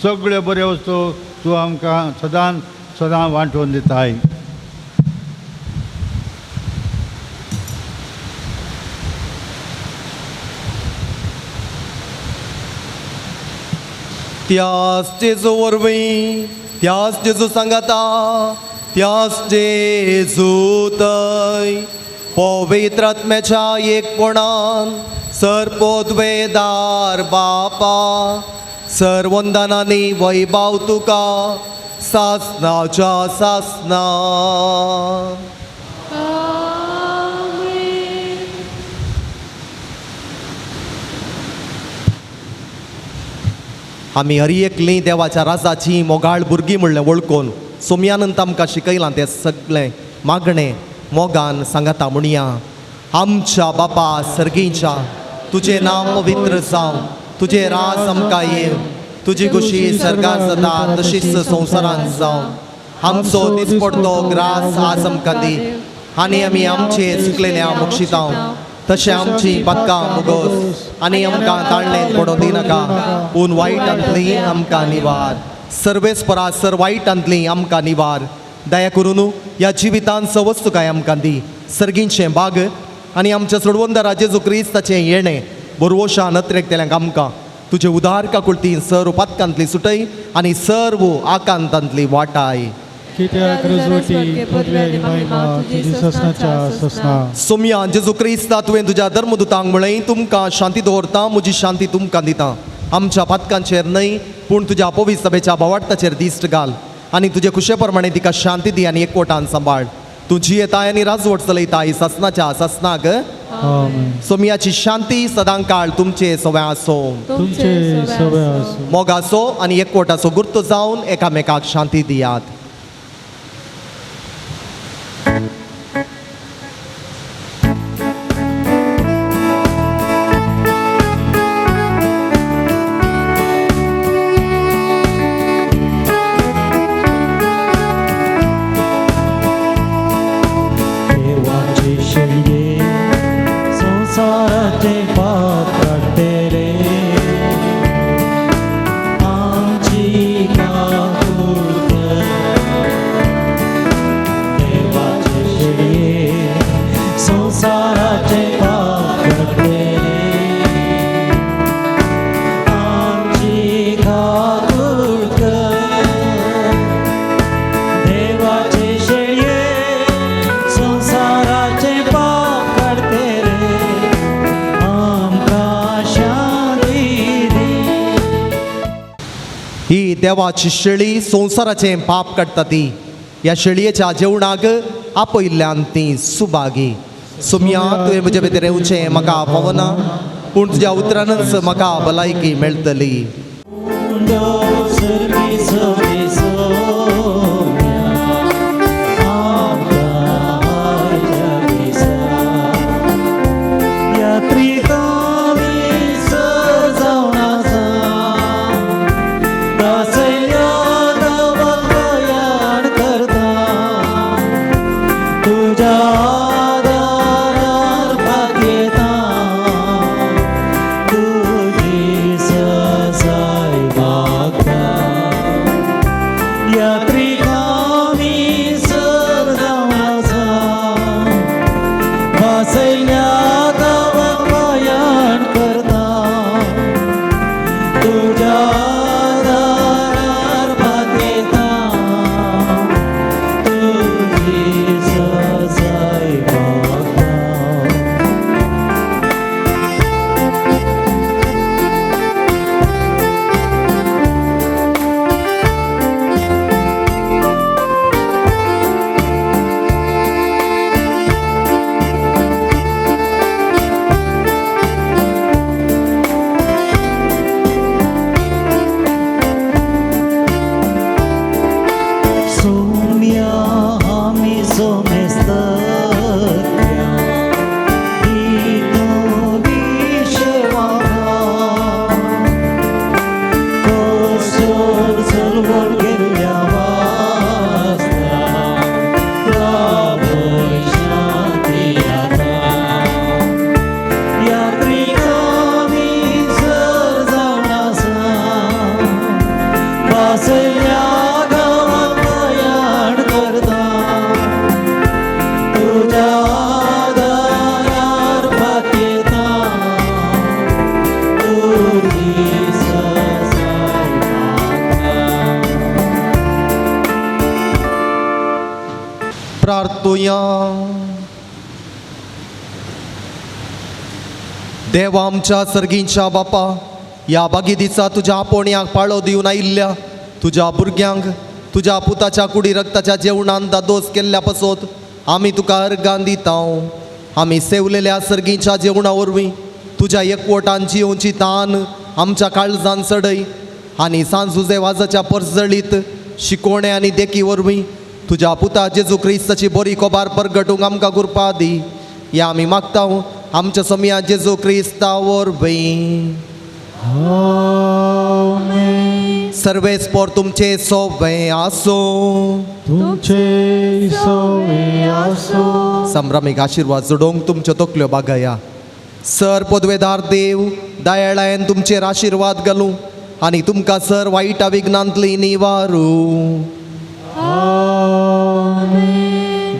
सगळ्यो बऱ्यो वस्तू तूं आमकां सदां सदां वांटून दिताय। त्यास जेजू वरवीं, त्यास जेजू सांगाता, त्यास जेजू थंय पवित्र आत्म्याच्या एकपणान सरपोतवेदार बापा सर्वंदनांनी वैभाव तुका सासनाच्या सासना. आमी हर एकलीं देवाच्या राजाची मोगाळ भुरगीं म्हणलें वळखून सोमयानंत आमकां शिकयलां तें सगळें मागणें मोगान सांगाता म्हणया. आमच्या बापा सर्गीच्या, तुजें नांव पवित्र जावं, तुजें राज आमकां येवं, तुजी खुशी सर्गार जाता तशीच संवसारांत जावं. आमचो दिसपडतो ग्रास आज आमकां दी आनी आमी आमचे चुकलेल्या मोक्षितां तशें आमची पातकां मुगोस आनी आमकां ताळणेंत पडोवं दिनाका, पूण वायटांतली आमकां निवार. सर्वेस्परा सर वायटांतली आमकां निवार. दया करून ह्या जिवितांत सवस्तू काय आमकां दी, सर्गींचें बाग आनी आमच्या सोडवंदरा जेजू क्रिस्ताचें येणें बोरवोशा नत्रेकतेल्यांक आमकां तुजे उदार काकुळती सर्व पातकांतली सुटय आनी सर्व आकांतांतली वाटाय. कित्याक रजवटी पदवी आनी महिमा तुजी ससनाच्या ससना. सोमया जेजू क्रिस्ता, तुवें तुज्या धर्मदुतांक म्हळें, तुमकां शांती दवरता, म्हजी शांती तुमकां दिता. आमच्या पातकांचेर न्हय पूण तुज्या पवित्र सभेच्या भावार्थाचेर दिश्ट घाल आनी तुजे खुशे प्रमाणे तिका शांती दी आनी एकवटान सांबाळ. तूं जियेताय आनी राजवट चलयताय सासनाच्या सासनाक. सोमयाची शांती सदांकाळ तुमचे सवय आसो, तुमचे सवय आसूं. मोगाचो आनी एकवटाचो गुर्तो जावन एकामेकाक शांती दियात. देवाचे शेळये संवसाराचे पाप काडटले, आमची काकूळ कर. देवाचे शेळये संवसाराचे पाप काडटले, आमची काकूळ कर. देवाचे शेळये संवसाराचे पाप काडटले, आमकां शांती दी. ही देवाची शेळी संवसाराचें पाप काडटा ती ह्या शेळयेच्या जेवणाक आपयल्ल्यान ती सुभागी. सोमया, तुवें म्हजे भितर येवचें म्हाका पावना, पूण तुज्या उतरानच म्हाका भलायकी मेळटली. देवा आमच्या सर्गींच्या बापा, ह्या बागी दिसा तुज्या आपोवण्याक पाळो दिवन आयिल्ल्या तुज्या भुरग्यांक तुज्या पुताच्या कुडी रक्ताच्या जेवणान दादोस केल्ल्या पासत आमी तुका अर्गां दिता. आमी सेवलेल्या सर्गीच्या जेवणा वरवीं तुज्या एकवटान जियोवची तान आमच्या काळजान चडय आनी सांजुजे वाजाच्या परजळीत शिकोवणे आनी देखी वरवीं तुज्या पुता जेजू क्रिस्ताची बरी खबर परगटूंक आमकां कृपा दी. ह्या आमी मागता आमच्या सोमया जेजू क्रिस्ता वरवीं. सर्वेस्पोर तुमचे सोबे आसूं. तुमचे सोवे आसूं. संभ्रमीक आशिर्वाद जोडोवंक तुमच्यो तकल्यो बागया. सर पदवेदार देव दयाळायन तुमचेर आशिर्वाद घालूं आनी तुमकां सर वायटा विघ्नांतली निवारू.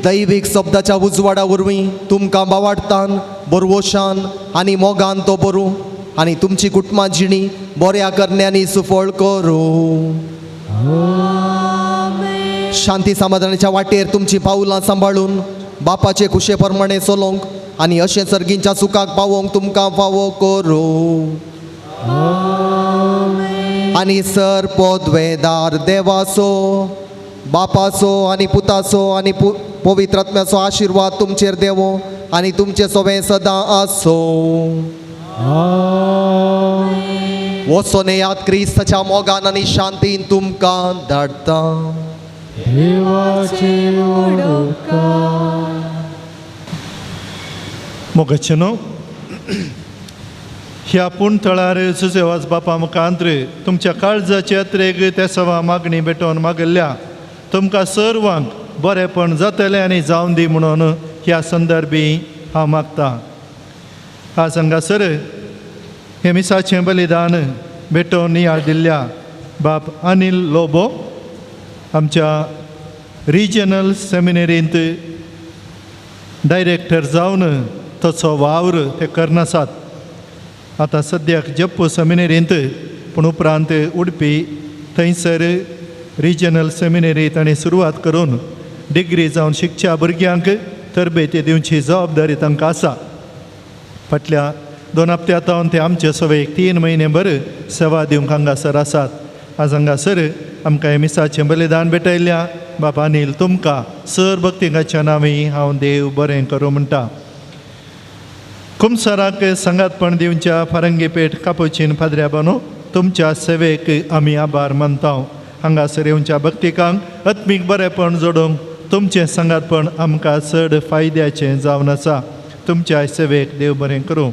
दैवीक शब्दाच्या उजवाडा वरवीं तुमकां बावाडतान बरवोशान आनी मोगान तो बरूं आनी तुमची कुटुंबा जिणी बऱ्या करण्यांनी सुफळ करूं. शांती समाधानाच्या वाटेर तुमची पावलां सांबाळून बापाचे खुशे प्रमाणे चलोवंक आनी अशें सर्गींच्या सुखाक पावोवंक तुमकां फावो करूं. आनी सर पदवेदार देवाचो बापाचो आनी पुताचो आनी पवित्र आत्म्याचो आशिर्वाद तुमचेर देवो आनी तुमचे सोबें सदां आसूं. वचोन येयात क्रिस्ताच्या मोगान आनी शांतीन तुमकां धाडटा. देवाचे उपकार. मोगाचे न्हू ह्या पूण थळार सुसेवास बापा मुखांत्र तुमच्या काळजाचे यात्रेक त्या सवा मागणी भेटोवन मागल्या तुमकां सर्वांक बरेंपण जातलें आनी जावन दी म्हणून ह्या संदर्भी हांव मागता. आज हांगासर हें मिसाचें बलिदान भेटोवन नियाळ दिल्ल्या बाप अनिल लोबो आमच्या रिजनल सेमिनरींत डायरेक्टर जावन तसो वावर ते करनासात. आतां सद्याक जप्पू सेमिनरींत पूण उपरांत उडपी थंयसर रिजनल सेमिनरी ताणें सुरवात करून डिग्री जावन शिकच्या भुरग्यांक तरबेती दिवची जबाबदारी तांकां आसा. फाटल्या 2 हप्त्या तावन ते आमचे सवेक 3 म्हयने भर सेवा दिवंक हांगासर आसात. आज हांगासर आमकां मिसाचें बलिदान भेटयल्या बाबा अनिल तुमकां सर भक्तिकाच्या नांवी हांव देव बरें करूं म्हणटा. कुमसराक सांगातपण दिवच्या फारंगीपेठ कापुचीन फादऱ्या बानो तुमच्या सेवेक आमी आभार मानता. हांगासर येवच्या भक्तिकांक आत्मीक बरेंपण जोडूंक तुमचें सांगातपण आमकां चड फायद्याचें जावन आसा. तुमच्या सेवेक देव बरें करूं.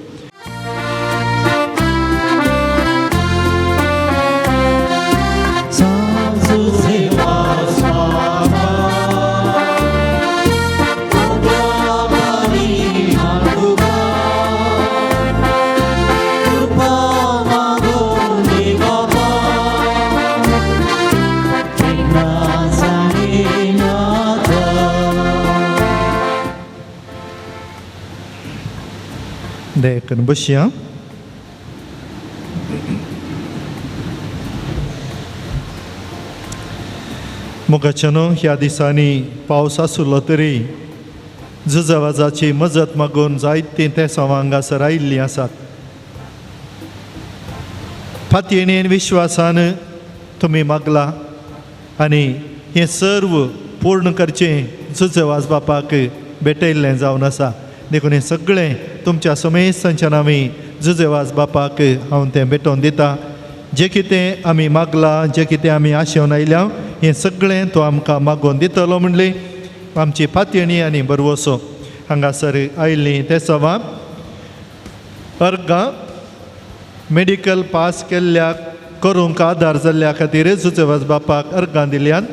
देखून बसया. मोगाच्यानो ह्या दिसांनी पावस आसलो तरी झुजावाजाची मजत मागून जायतीं तेसांव हांगासर आयिल्लीं आसात. फातयेन विश्वासान तुमी मागला आनी हें सर्व पूर्ण करचें झुजवाज बापाक भेटयल्लें जावन आसा. देखून हें सगळें तुमच्या समेस्तांच्या नांवी जुजेवाज बापाक हांव तें भेटोवन दिता. जें कितें आमी मागलां जें कितें आमी आशेवन आयल्या हें सगळें तो आमकां मागोवन दितलो म्हणली आमची फातयणी आनी बरवसो. हांगासर आयिल्लीं ते सवां अर्गां मेडिकल पास केल्ल्या करूंक आदार जाल्ल्या खातीर जुजेवाज बापाक अर्गां दिल्यान,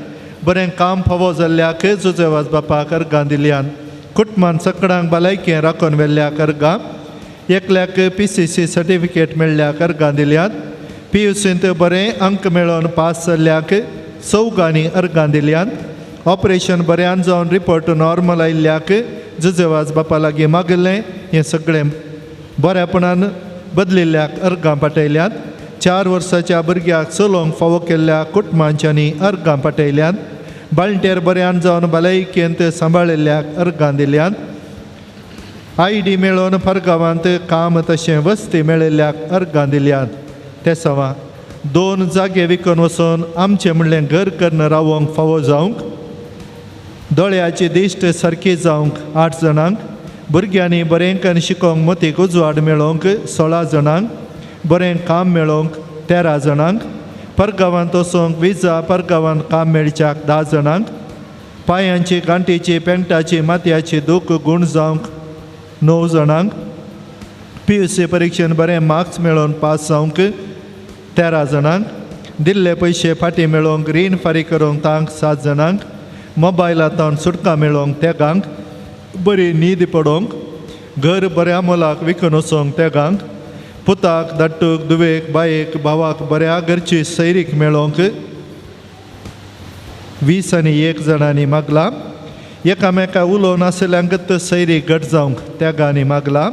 बरें काम फावो जाल्ल्याक जुजेवाज बापाक अर्गां दिल्यान, कुटुंबान सकडांक भलायकें राखून व्हेल्ल्याक अर्गां, एकल्याक PCC certificate मेळ्ळ्याक अर्गां दिल्यात, PUCंत बरें अंक मेळोवन पास जाल्ल्याक चौगांनी अर्गां दिल्यात, ऑपरेशन बऱ्यान जावन रिपोर्ट नॉर्मल आयिल्ल्याक जुजेवाज बापा लागीं मागिल्लें हें सगळें बऱ्यापणान बदलिल्ल्याक अर्गां पाठयल्यात, 4 वर्साच्या भुरग्याक चलोवंक फावो केल्ल्या कुटुंबांच्यांनी अर्गां पाठयल्यात, बाळंटेर बऱ्यान जावन भलायकेंत सांबाळिल्ल्याक अर्गां दिल्यात, ID मेळोवन फरगांवांत काम तशें वस्ती मेळिल्ल्याक अर्गां दिल्यात, तेसांवां 2 जागे विकून वचून आमचें म्हणलें घर करून रावोंक फावो जावंक, दोळ्याची दिश्ट सारकी जावंक 8 जाणांक, भुरग्यांनी बरें करून शिकोवंक मतीक उजवाड मेळोवंक 16 जाणांक, बरें काम मेळोवंक 13 जाणांक, परगांवांत वचोंक विजा परगांवांत काम मेळच्याक 10 जाणांक, पांयांची गांठीची पेंटाची मातयाची दूख गूण जावंक 9 जाणांक, PUC परिक्षेन बरें मार्क्स मेळोवन पास जावंक 13 जाणांक, दिल्ले पयशे फाटीं मेळोवंक रीण फारीक करूंक तांक 7 जाणांक, मोबायलांतल्यान सुटका मेळोवंक तेगांक, बरी न्हीद पडोवंक, घर बऱ्या मोलाक विकून वचोंक तेगांक, पुताक धाडटूक दुवेक बायेक भावाक बऱ्या घरची सैरीक मेळोवंक 20 आनी 1 जाणांनी मागलां, एकामेका उलोवन आशिल्ल्यांकच सैरीक घट जावंक तेगांनी मागलां,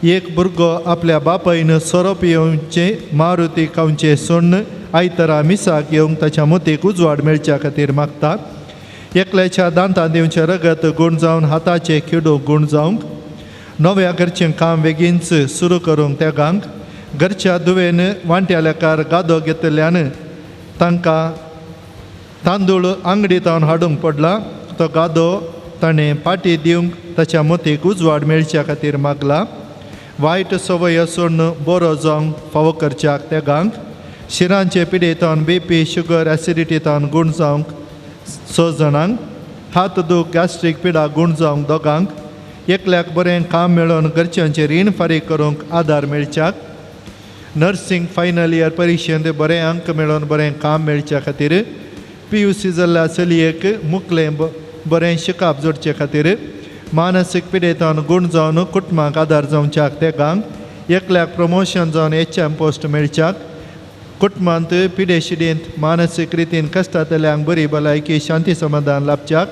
एक भुरगो आपल्या बापायन सोरो पियोवचें मारुती खावचें सोडून आयतरा मिसाक येवंक ताच्या मोतीक उजवाड मेळच्या खातीर मागता, एकल्याच्या दांतां दिवचें रगत गूण जावन हाताचें किडू गूण जावंक, नव्या घरचें काम बेगीनच सुरू करूंक तेगांक, घरच्या दुवेन वांट्या लेकार गादो घेतल्यान तांकां तांदूळ आंगडी तावन हाडूंक पडला, तो गादो ताणें पाटी दिवंक ताच्या मोतीक उजवाड मेळच्या खातीर मागला, वायट संवय सोडून बरो जावंक फावो करच्याक तेगांक, शिरांचे पिडेतावन BP sugar एसिडिटीतावन गूण जावंक 6 जाणांक, हात दूख गॅस्ट्रीक पिडा गूण जावंक 2, एकल्याक बरें काम मेळोवन घरच्यांचें रीण फारीक करूंक आदार मेळच्याक, नर्सिंग फायनल इयर परिक्षेंत बरें अंक मेळोवन बरें काम मेळच्या खातीर, PUC जाल्ल्या चलयेक मुकलें बरें शिकप जोडचे खातीर, मानसीक पिडेतान गूण जावन कुटुंबाक आदार जावच्याक तेगांक, एकल्याक प्रमोशन जावन HM post मेळच्याक, कुटुंबांत पिडेशिडेंत मानसीक रितीन कश्टांतल्यांक बरी भलायकी शांती समाधान लाभच्याक,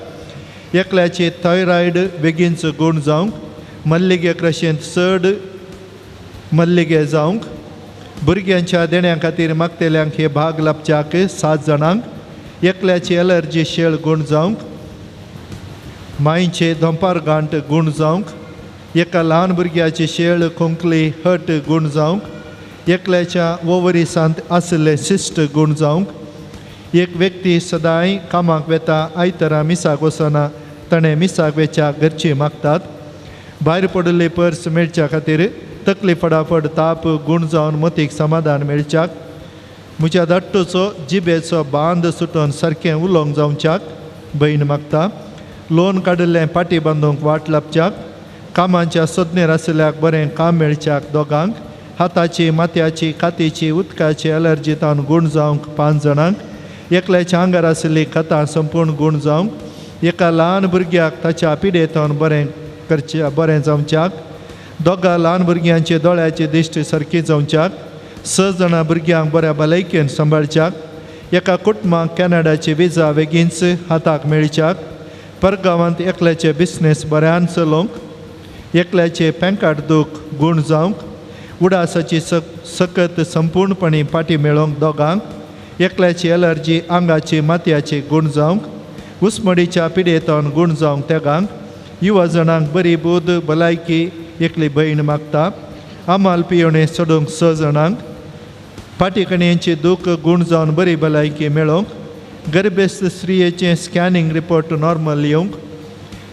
एकल्याची थायरॉयड बेगीनच गूण जावंक, मल्लिगे क्रशेंत चड मल्लिगे जावंक, भुरग्यांच्या देण्या खातीर मागतल्यांक हे भाग लाभच्याक 7 जाणांक, एकल्याची एलर्जी शेळ गूण जावंक, मांयचे धोंपार गांठ गूण जावंक, एका ल्हान भुरग्याची शेळ खोंकली हट गूण जावंक, एकल्याच्या ओवरिसांत आशिल्लें शिश्ट गूण जावंक, एक व्यक्ती सदांय कामाक वेता आयतरा मिसाक वचना ताणें मिसाक वेच्या घरची मागतात, भायर पडिल्ली पर्स मेळच्या खातीर तकली फटाफट ताप गूण जावन मतीक समाधान मेळच्याक, म्हज्या धाडटूचो जिबेचो बांद सुटोवन सारकें उलोवंक जावच्याक भयण मागता, लोन काडिल्लें पाटी बांदूंक वाट लाबच्याक, कामाच्या सोदनेर आशिल्ल्याक बरें काम मेळच्याक 2, हाताची माथ्याची कातीची उदकाची एलर्जी तावन गूण जावंक 5 जाणांक, एकल्याच्या आंगार आशिल्ली खतां संपूर्ण गूण जावंक, एका ल्हान भुरग्याक ताच्या पिडेतावन बरें करचे बरें जावच्याक, 2 ल्हान भुरग्यांचे दोळ्याची दिश्ट सारकी जावच्याक, 6 जाणां भुरग्यांक बऱ्या भलायकेन सांबाळच्याक, एका कुटुंबाक कॅनडाची विजा बेगीनच हाताक मेळच्याक, परगांवांत एकल्याचे बिजनेस बऱ्यान चलोवंक, एकल्याचे पेंकाट दूख गूण जावंक, उडासाची सकत संपूर्णपणी फाटी मेळोवंक 2, एकल्याची एलर्जी आंगाची मातयाची गूण जावंक, उस्मडीच्या पिडेतावन गूण जावंक 3, युवा जाणांक बरी बूद भलायकी एकली भयण मागता, आमाल पियोणे सोडूंक 6 जाणांक, फाटीकणयेची दूख गूण जावन बरी भलायकी मेळोवंक, गर्भेस्त स्त्रियेचें स्कॅनिंग रिपोर्ट नॉर्मल येवंक,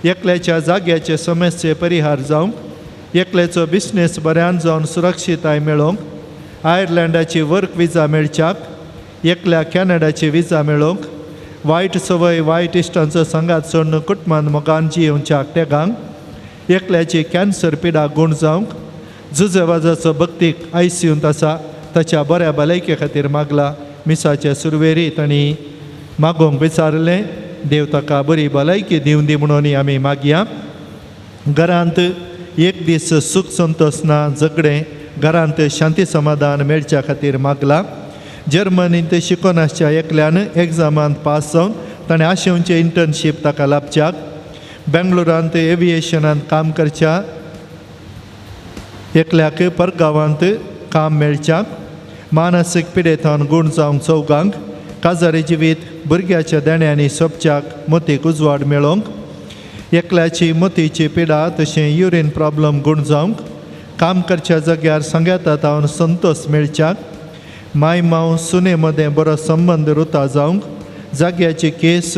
एकल्याच्या जाग्याचे समस्ये परिहार जावंक, एकल्याचो बिजनेस बऱ्यान जावन सुरक्षिताय मेळोवंक, आयर्लंडाची वर्क विजा मेळच्याक, एकल्या कॅनडाची विजा मेळोवंक, वायट संवय वायट इश्टांचो सांगात सोडून कुटुंबान मोगान जियेवच्याक तेगांक, एकल्याची कॅन्सर पिडा गूण जावंक, जुजेवाजाचो भक्तीक आयसीयूंत आसा ताच्या बऱ्या भलायके खातीर मागला, मिसाचे सुरवेरी तांणी मागोवंक विचारलें, देव ताका बरी भलायकी दिवं दी म्हणून आमी मागया. घरांत एक दीस सूख संतोश ना झगडें घरांत शांती समाधान मेळच्या खातीर मागला. जर्मनींत शिकोन आसच्या एकल्यान एग्जामांत पास जावन ताणें आशेवचें इंटर्नशीप ताका लाभच्याक, बेंगलोरांत एविएशनांत काम करच्या एकल्याक परगांवांत काम मेळच्याक, मानसीक पिडेतान गूण जावंक 4, काजारी जिवीत भुरग्याच्या देण्यांनी सोपच्याक मतीक उजवाड मेळोवंक, एकल्याची मतीची पिडा तशें युरीन प्रॉब्लम गूण जावंक, काम करच्या जाग्यार सांगाता तावन संतोश मेळच्याक, माय माव सुने मदें बरो संबंद रुता जावंक, जाग्याची केस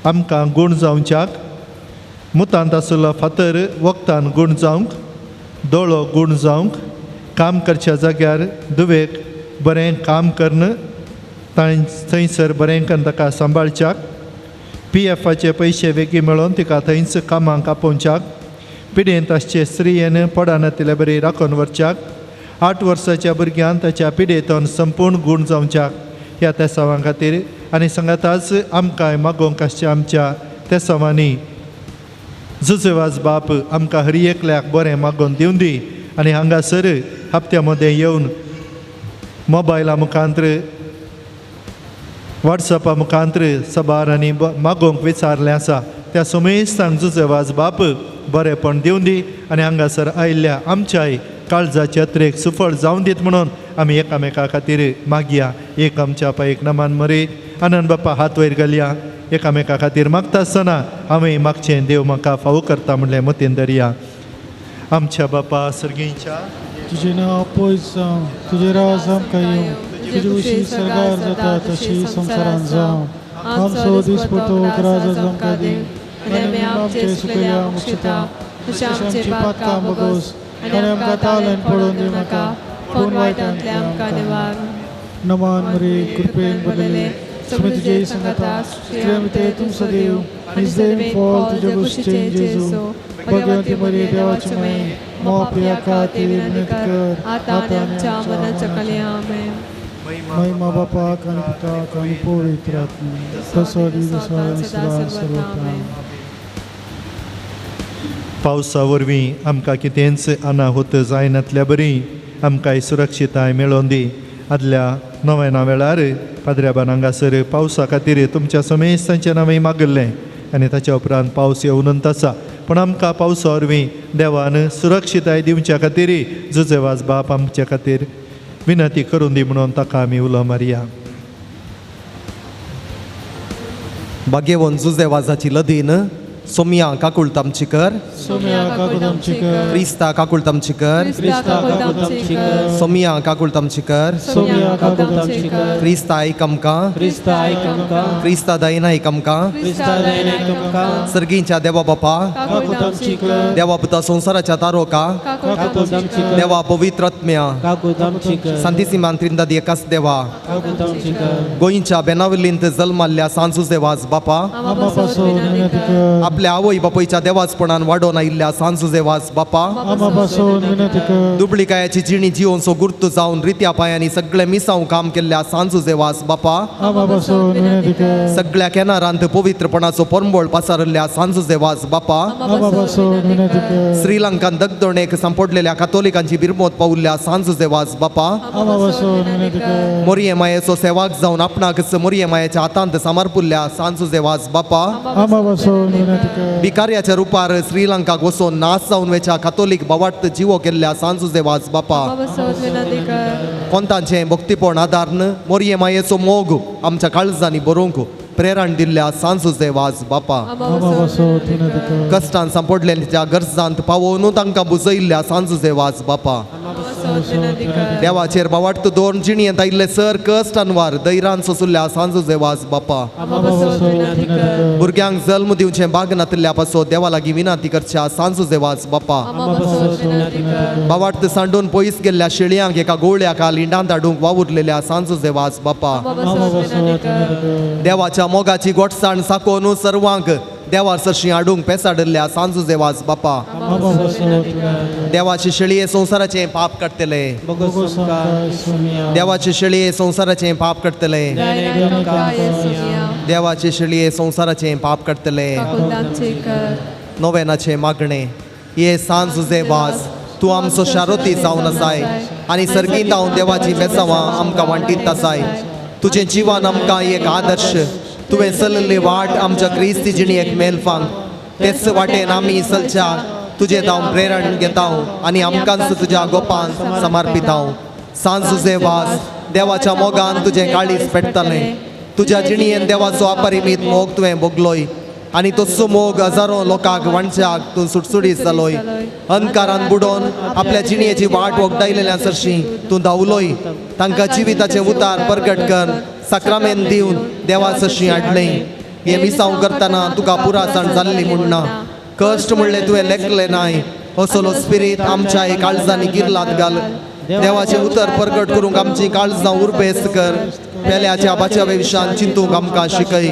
आमकां गूण जावच्याक, मुतांत आशिल्लो फातर वखदान गूण जावंक, दोळो गूण जावंक, काम करच्या जाग्यार दुवेक बरें काम करून थंयसर बरें करून ताका सांबाळच्याक, पी एफाचे पयशे बेगीन मेळोवन तिका थंयच कामाक आपोवच्याक, पिडेंत आसचे स्त्रियेन पडानातिल्ले बरी राखून व्हरच्याक, 8 वर्साच्या भुरग्यान ताच्या पिडेंतून संपूर्ण गूण जावच्याक ह्या तेसांवां खातीर आनी सांगाताच आमकां मागोवंक आसच्या आमच्या तेसांवांनी जुजेवाज बाप आमकां हर एकल्याक बरें मागोवन दिवन दी आनी हांगासर हप्त्या मदें येवन मोबायला मुखांत्र वॉट्सॅपा मुखांत्र सबार आनी मागोवंक विचारलें आसा त्या समेस्तांक जुजेवाज बाप बरेंपण दिवन दी आनी हांगासर आयिल्ल्या आमच्याय काळजाचे अत्रेक सुफळ जावन दीत म्हणून आमी एकामेका खातीर मागया. एक आमच्या पायक नमान मरे आनंद बापा हात वयर घालया. एकामेका खातीर मागता आसतना हांवें मागचें देव म्हाका फावो करता म्हणलें मतीन धरया. आमच्या बापा सर्गींच्या तुजें नांव पयस जावं, तुजें राज आमकां येवं, तुजी उशी सरकार जाता तशी संवसारांत जावं. आमचो दिसपटो राज आमकां दी आनी आमी आमचे सुकयल्या मुक्षता तशें आमचे पातकां बगोस आनी आमकां तावल्यान पडोवन दिवं नाका, पूण वायटांतलें आमकां निवार. नमान मरे कृपेन बदलले स्वामी तुजे संगाता, स्त्रियां भितर तुमचो देव आनी देव फळ तुजे गोश्टीचें जेजू. भगवंती मरे देवाचे माये मोप्या खातीर विनंती कर आतां आनी आमच्या मनाच्या काली. आमेन. महिमा बापाक आनी पुताक आनी पवित्र आत्म्याक, तसो दिवसा सदा सर्वत्र. पावसा वरवीं आमकां कितेंच अनाहूत जायनातल्या बरी आमकां सुरक्षिताय मेळोवन दी. आदल्या नव्याना वेळार पाद्र्याबान हांगासर पावसा खातीर तुमच्या समेस्तांचें नांव मागिल्लें आनी ताच्या उपरांत पावस येवनंत आसा, पूण आमकां पावसा वरवीं देवान सुरक्षिताय दिवच्या खातीर जुजेवाज बाप आमच्या खातीर विनंती करून दी म्हणून ताका आमी उलो मारया. भाग्यवंत जुजेवाजाची लदीन सोमिया काकुळट आमची कर, सोमिया काकुळट आमची कर, क्रिस्ता काकुळट आमची कर, क्रिस्ता काकुळट आमची कर, सोमिया काकुळट आमची कर, सोमिया काकुळट आमची कर, क्रिस्ता आयक आमकां, क्रिस्ता आयक आमकां, क्रिस्ता दयन आयक आमकां, क्रिस्ता दयन आयक आमकां, सर्गींच्या देवा बापा, काकुळट आमची कर, देवा पुता संवसाराच्या तारोका, काकुळट आमची कर, देवा पवित्र आत्म्या, काकुळट आमची कर, सांतिसिमान त्रिंदादी एकाच देवा, काकुळट आमची कर, गोंयच्या बेनावलींत जल्माल्ल्या सांजुजेवाज बापा, आमा पासून विनंती कर, आपल्या आवय बापायच्या देवाचपणान वाडोवन आयिल्ल्या सांजुजेवाज बापा, आमा पासून विनंती कर, दुबळिकायाची जिणी जिवनसो गुर्त जावन रित्या पायांनी सगळे मिसांव काम केल्ल्या सांजुजेवाज बापा, आमा पासून विनंती कर, सगळ्या केनारांत पवित्रपणाचो परंबळ पसारिल्ल्या सांजुजेवाज बापा, आमा पासून विनंती कर, श्रीलंकान दगदोणेक सांपडलेल्या कातोलिकांची बिरमोत पावल्ल्या सांजुजेवाज बापा, आमा पासून विनंती कर, मोरये मायेचो सेवाक जावन आपणाकच मोरये मायेच्या हातांत समर्पुल्ल्या सांजुजेवाज बापा, आमा पासून विनंती कर, भिकार्याच्या रुपार श्रीलंकाक वचून नाश जावन वेच्या कातोलीक बावाट जिवो केल्ल्या सांजुजेवाज बापा, कोंतांचें भक्तीपण आदारन मोरये मायेचो मोग आमच्या काळजांनी बरोवंक प्रेरण दिल्ल्या सांजुजेवाज बापा, कश्टान सांपडलेल्या गरजांत पावोवन तांकां बुजयल्ल्या सांजुजेवाज बापा, देवाचेर बावाट दोन जिणयेंत आयिल्ले सर कश्ट अनवार दैरान सोसुल्ल्या सांजुजेवाज बापा, भुरग्यांक जल्म दिवचें बाग नातिल्ल्या पासो देवा लागीं विनंती करच्या सांजुजेवाज बापा, बावाट सांडून पयस गेल्ल्या शेळयांक एका गोळ्याक लिंडांत हाडूंक वावुरलेल्या सांजुजेवाज बापा, देवाच्या मोगाची गोटसाण साकोवन सर्वांक देवार सरशी हाडूंक पेसाडिल्ल्या सांजुजेवाज बापा, देवाची शेळये संवसाराचें पाप काडटले, देवाची शेळये संवसाराचें पाप काडटले, देवाची शेळये संवसाराचें पाप काडटले. नोवेनाचें मागणें. हे सांजुजेवाज तूं आमचो शारोती जावन आसाय आनी सर्गींत हांव देवाची बेसांवां आमकां वांटीत आसाय. तुजें जिवन आमकां एक आदर्श, तुवें चलल्ली वाट आमच्या क्रिस्ती जिणेक मेलफांक, तेच वाटेन आमी चलच्या तुजें हांव प्रेरण घेता आनी आमकांच तुज्या गोपान समर्पितां. सांजुजेवाज देवाच्या मोगान तुजें काळीज पेटतलें, तुज्या जिणेन देवाचो अपरिमीत मोग तुवें भोगलोय. आनी तस्सो मोग हजारो लोकांक वांटच्याक तूं सुटसुटीत जालोय. अंधकारान बुडोवन आपल्या जिणयेची वाट वगडायलेल्या सरशी तूं धांवलोय. तांकां जिविताचें उतार परगट कर साक्रामेंत दिवन देवा सरशी हाडलें. हें मिसांव करतना तुका पुरासाण जाल्ली म्हूण ना, कश्ट म्हणलें तुवें लेखलें नाय. असलो स्पिरीत आमच्या काळजांनी गिरलात घाल. देवाचें उतर परगट करूंक आमची काळजां उर्बेस्त कर. पेल्याच्या बाच्या विशान चिंतूंक आमकां शिकय.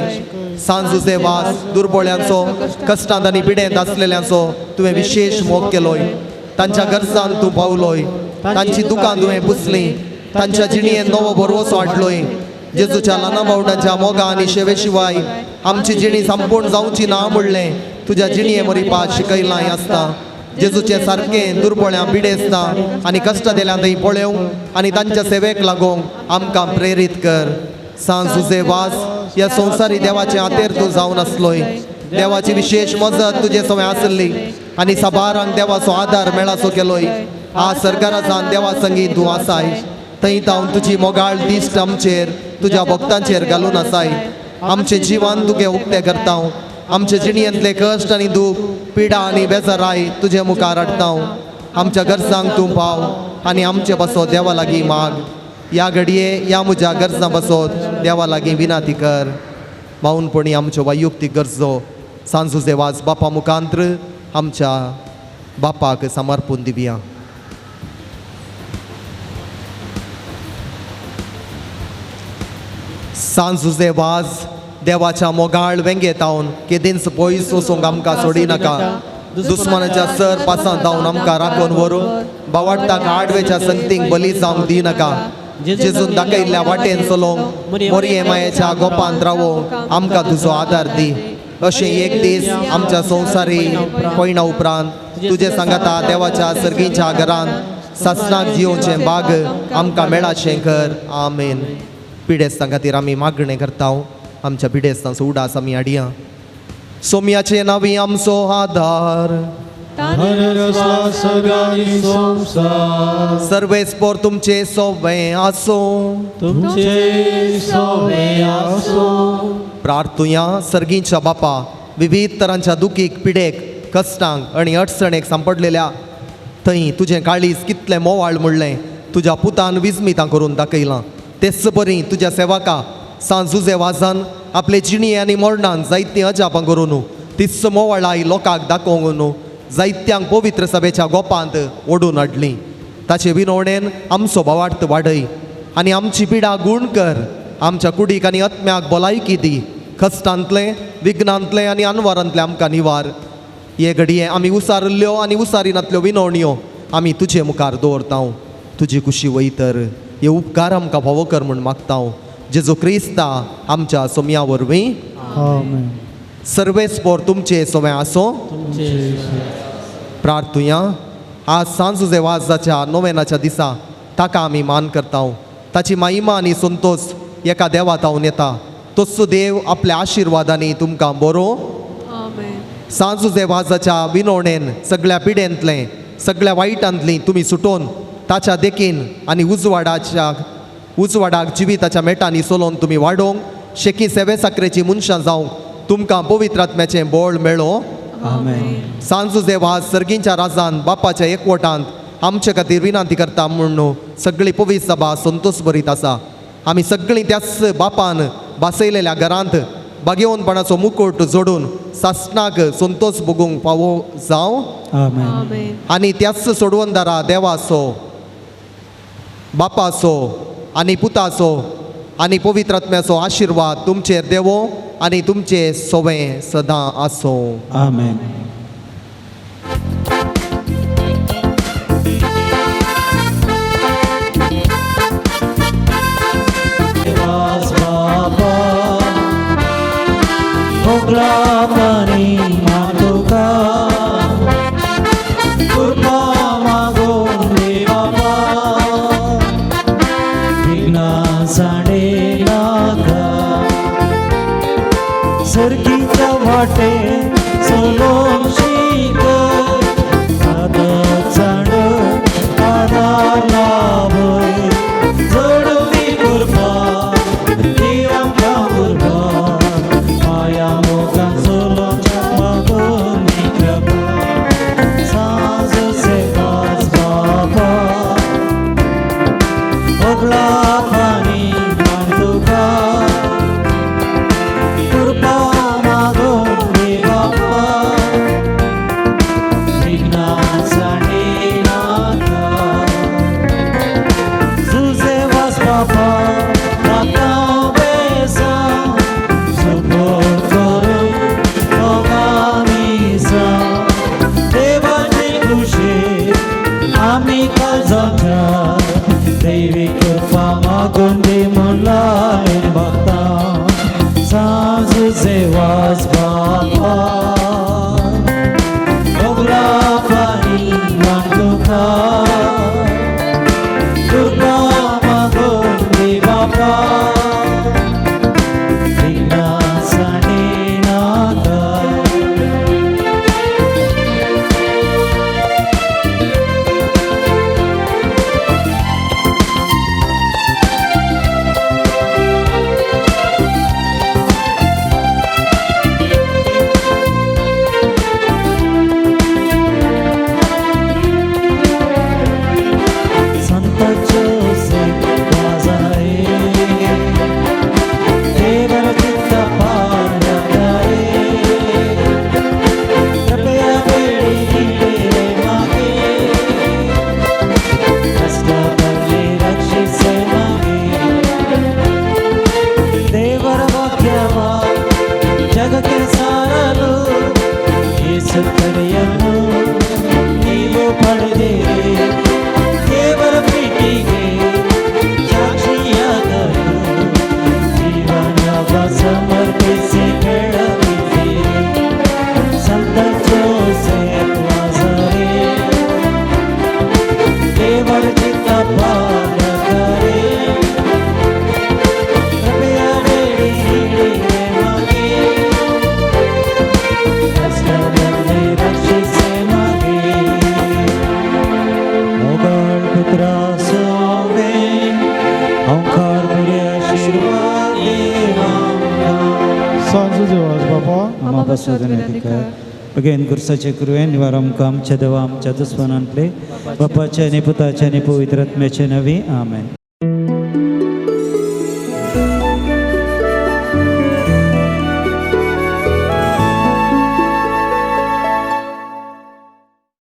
सांजुजे वास दुर्बोळ्यांचो, कश्टांत आनी पिडेंत आसलेल्यांचो तुवें विशेश मोग केलोय. तांच्या गरजान तूं पावलोय, तांची दुकां तुवें पुसलीं, तांच्या जिणयेन नवो भरवसो हाडलोय. जेजूच्या ल्हाना बावडांच्या मोगा आनी शेवे शिवाय आमची जिणी संपूर्ण जावची ना म्हणलें तुज्या जिणये मरिपा शिकयलां आसता. जेजूचे सारकें दुर्बोळ्यां पिडेस्तां आनी कश्टां दिल्यां थंय पळोवंक आनी तांच्या सेवेक लागूंक आमकां प्रेरीत कर. सांजुजे वास ह्या संवसारी देवाचे हातेर तूं जावन आसलोय. देवाची विशेश मजत तुजे सवय आसली आनी साबारांक देवाचो आदार मेळासो केलोय. आज सरकारासान देवा संगी तूं आसाय, थंय तावन तुजी मोगाळ दिश्ट आमचेर तुज्या भक्तांचेर घालून आसाय. आमचें जिवन तुगे उक्तें करता. आमचे जिणयेंतले कश्ट आनी दूख, पिडा आनी बेजाराय तुजे मुखार हाडटा. आमच्या गरजांक तूं पाव आनी आमचे बसो देवा लागीं माग. ह्या घडये ह्या म्हज्या गरजां बसोत देवा लागीं विनाती कर. माऊनपणी आमच्यो वैयुक्तीक गरजो सांजुजे वाज बापा मुखांत्र आमच्या बापाक समर्पून दिवया. सांजुजे वाज देवाच्या मोगाळ वेंगेतावन केदींच पयस वचूंक आमकां सोडिनाका. दुस्मानाच्या सर पासां धांवन आमकां राखून व्हरूं. बावाडटाक आडवेच्या संगतींक बली जावंक दिनाका. जेजून दाखयल्ल्या वाटेन चलोवंक मोरये मायेच्या गोपांत रावोंक आमकां तुजो आदार दी. अशें एक दीस आमच्या संवसारी पयणा उपरांत तुजे सांगाता देवाच्या सर्गीच्या घरांत सासणाक जियोवचें बाग आमकां मेळाचें कर. आमेन. पिडेस्तां खातीर आमी मागणें करता. आमच्या पिडेस्तांचो उडास आमी हाडया. सोम्याचे नांवी आमचो आदार. सर्वेस्पोर तुमचे सोवे आसूं. प्रार्थुया. सर्गींच्या बापा, विविध तरांच्या दुखीक, पिडेक, कश्टांक आनी अडचणेक सांपडलेल्या थंय तुजें काळीज कितलें मोवाळ म्हणलें तुज्या पुतान विस्मितां करून दाखयलां. तेच बरी तुज्या सेवका सांजुजे वाजान आपले जिणये आनी मरणान जायतीं अजापां करून तीच मोवाळाय लोकांक दाखोवंक न्हू जायत्यांक पवित्र सभेच्या गोपांत ओडून हाडली. ताचे विनवणेन आमचो भावार्थ वाडय आनी आमची पिडा गूण कर. आमच्या कुडीक आनी आत्म्याक भलायकी दी. कश्टांतलें, विघ्नांतलें आनी अनवारांतलें आमकां निवार. हे घडये आमी उसारिल्ल्यो आनी उसारिनातल्यो विनवण्यो आमी तुजे मुखार दवरता. तुजी कुशी वयतर हे उपकार आमकां फावो कर म्हूण मागता. जेजू क्रिस्ता आमच्या सोम्या वरवीं. सर्वेस्पोर तुमचे सोमे आसो. प्रार्थुया. आज सांजुजे वाजाच्या नोवेनाच्या दिसा ताका आमी मान करता. ताची महिमा आनी संतोष एका देवा तावन येता. तस्सो देव आपल्या आशिर्वादांनी तुमकां बरो. सांजुजे वाजाच्या विनवणेन सगळ्या पिडेंतलें, सगळ्या वायटांतलीं तुमी सुटोवन ताच्या देखीन आनी उजवाडाक जिविताच्या मेटांनी चलोवन तुमी वाडोवंक शेकी सेवे साकरेची मनशां जावंक तुमकां पवित्र आत्म्याचें बळ मेळो. सांजुजे वाज सर्गींच्या राजान बापाच्या एकवटांत आमचे खातीर विनंती करता म्हूण सगळी पवित्र सभा संतोष भरीत आसा. आमी सगळीं त्याच बापान बासयलेल्या घरांत भाग्यवंतपणाचो मुकुट जोडून सासणाक संतोष भोगूंक फावो जावं. आनी त्याच सोडवणदारा देवाचो, बापाचो आनी पुताचो आनी पवित्र आत्म्याचो आशिर्वाद तुमचेर देवो आनी तुमचे सोवे सदां आसूं. आमेन. सरकीच्या वाटे चलोवंक नाका कृपा मागून दी बापा विघ्नासाने नाका. संत जोसेफ वाजारे देवर चित्त पालकारे कृपया वेळी निळे मागे कष्टातले रक्षिसे मागे ದೇವರ ವಾಕ್ಯವ ಜಗಕ್ಕೆ ಸಾರಲು ಯೇಸು ಕರೆಯನ್ನು ನೀವು ಪಡೆದಿರಿ. ದೇವರ ಪ್ರೀತಿಗೆ ಸಾಕ್ಷಿಯಾಗಲು ಜೀವನವ ಸಮರ್ಪಿಸಿ ಬೆಳಗಿದ್ದೀರಿ. ಸಂತ ಜೋಸೆಫ್ ವಾಸರೇ ದೇವರ ಚಿತ್ತ ಪಾಲಕರೇ ಕೃಪೆಯ ಬೇಡಿ ನೀಡಿರೆ ಮಗೆ ಕಷ್ಟದಲ್ಲಿ ರಕ್ಷಿಸೆ ಮಗೆ. मोगाळ पुत्रा सोवे ओंकार तुरे आशीर्वाद देवा. सांजू देवास बापा. आमा पासत विनंती कर. बगेन गुरसाचे कृपेन निवार आमकां आमच्या देवा आमच्या दुस्मानांतले बापाचे आनी पुताचे आनी पवित्र आत्म्याचे नवी. आमेन.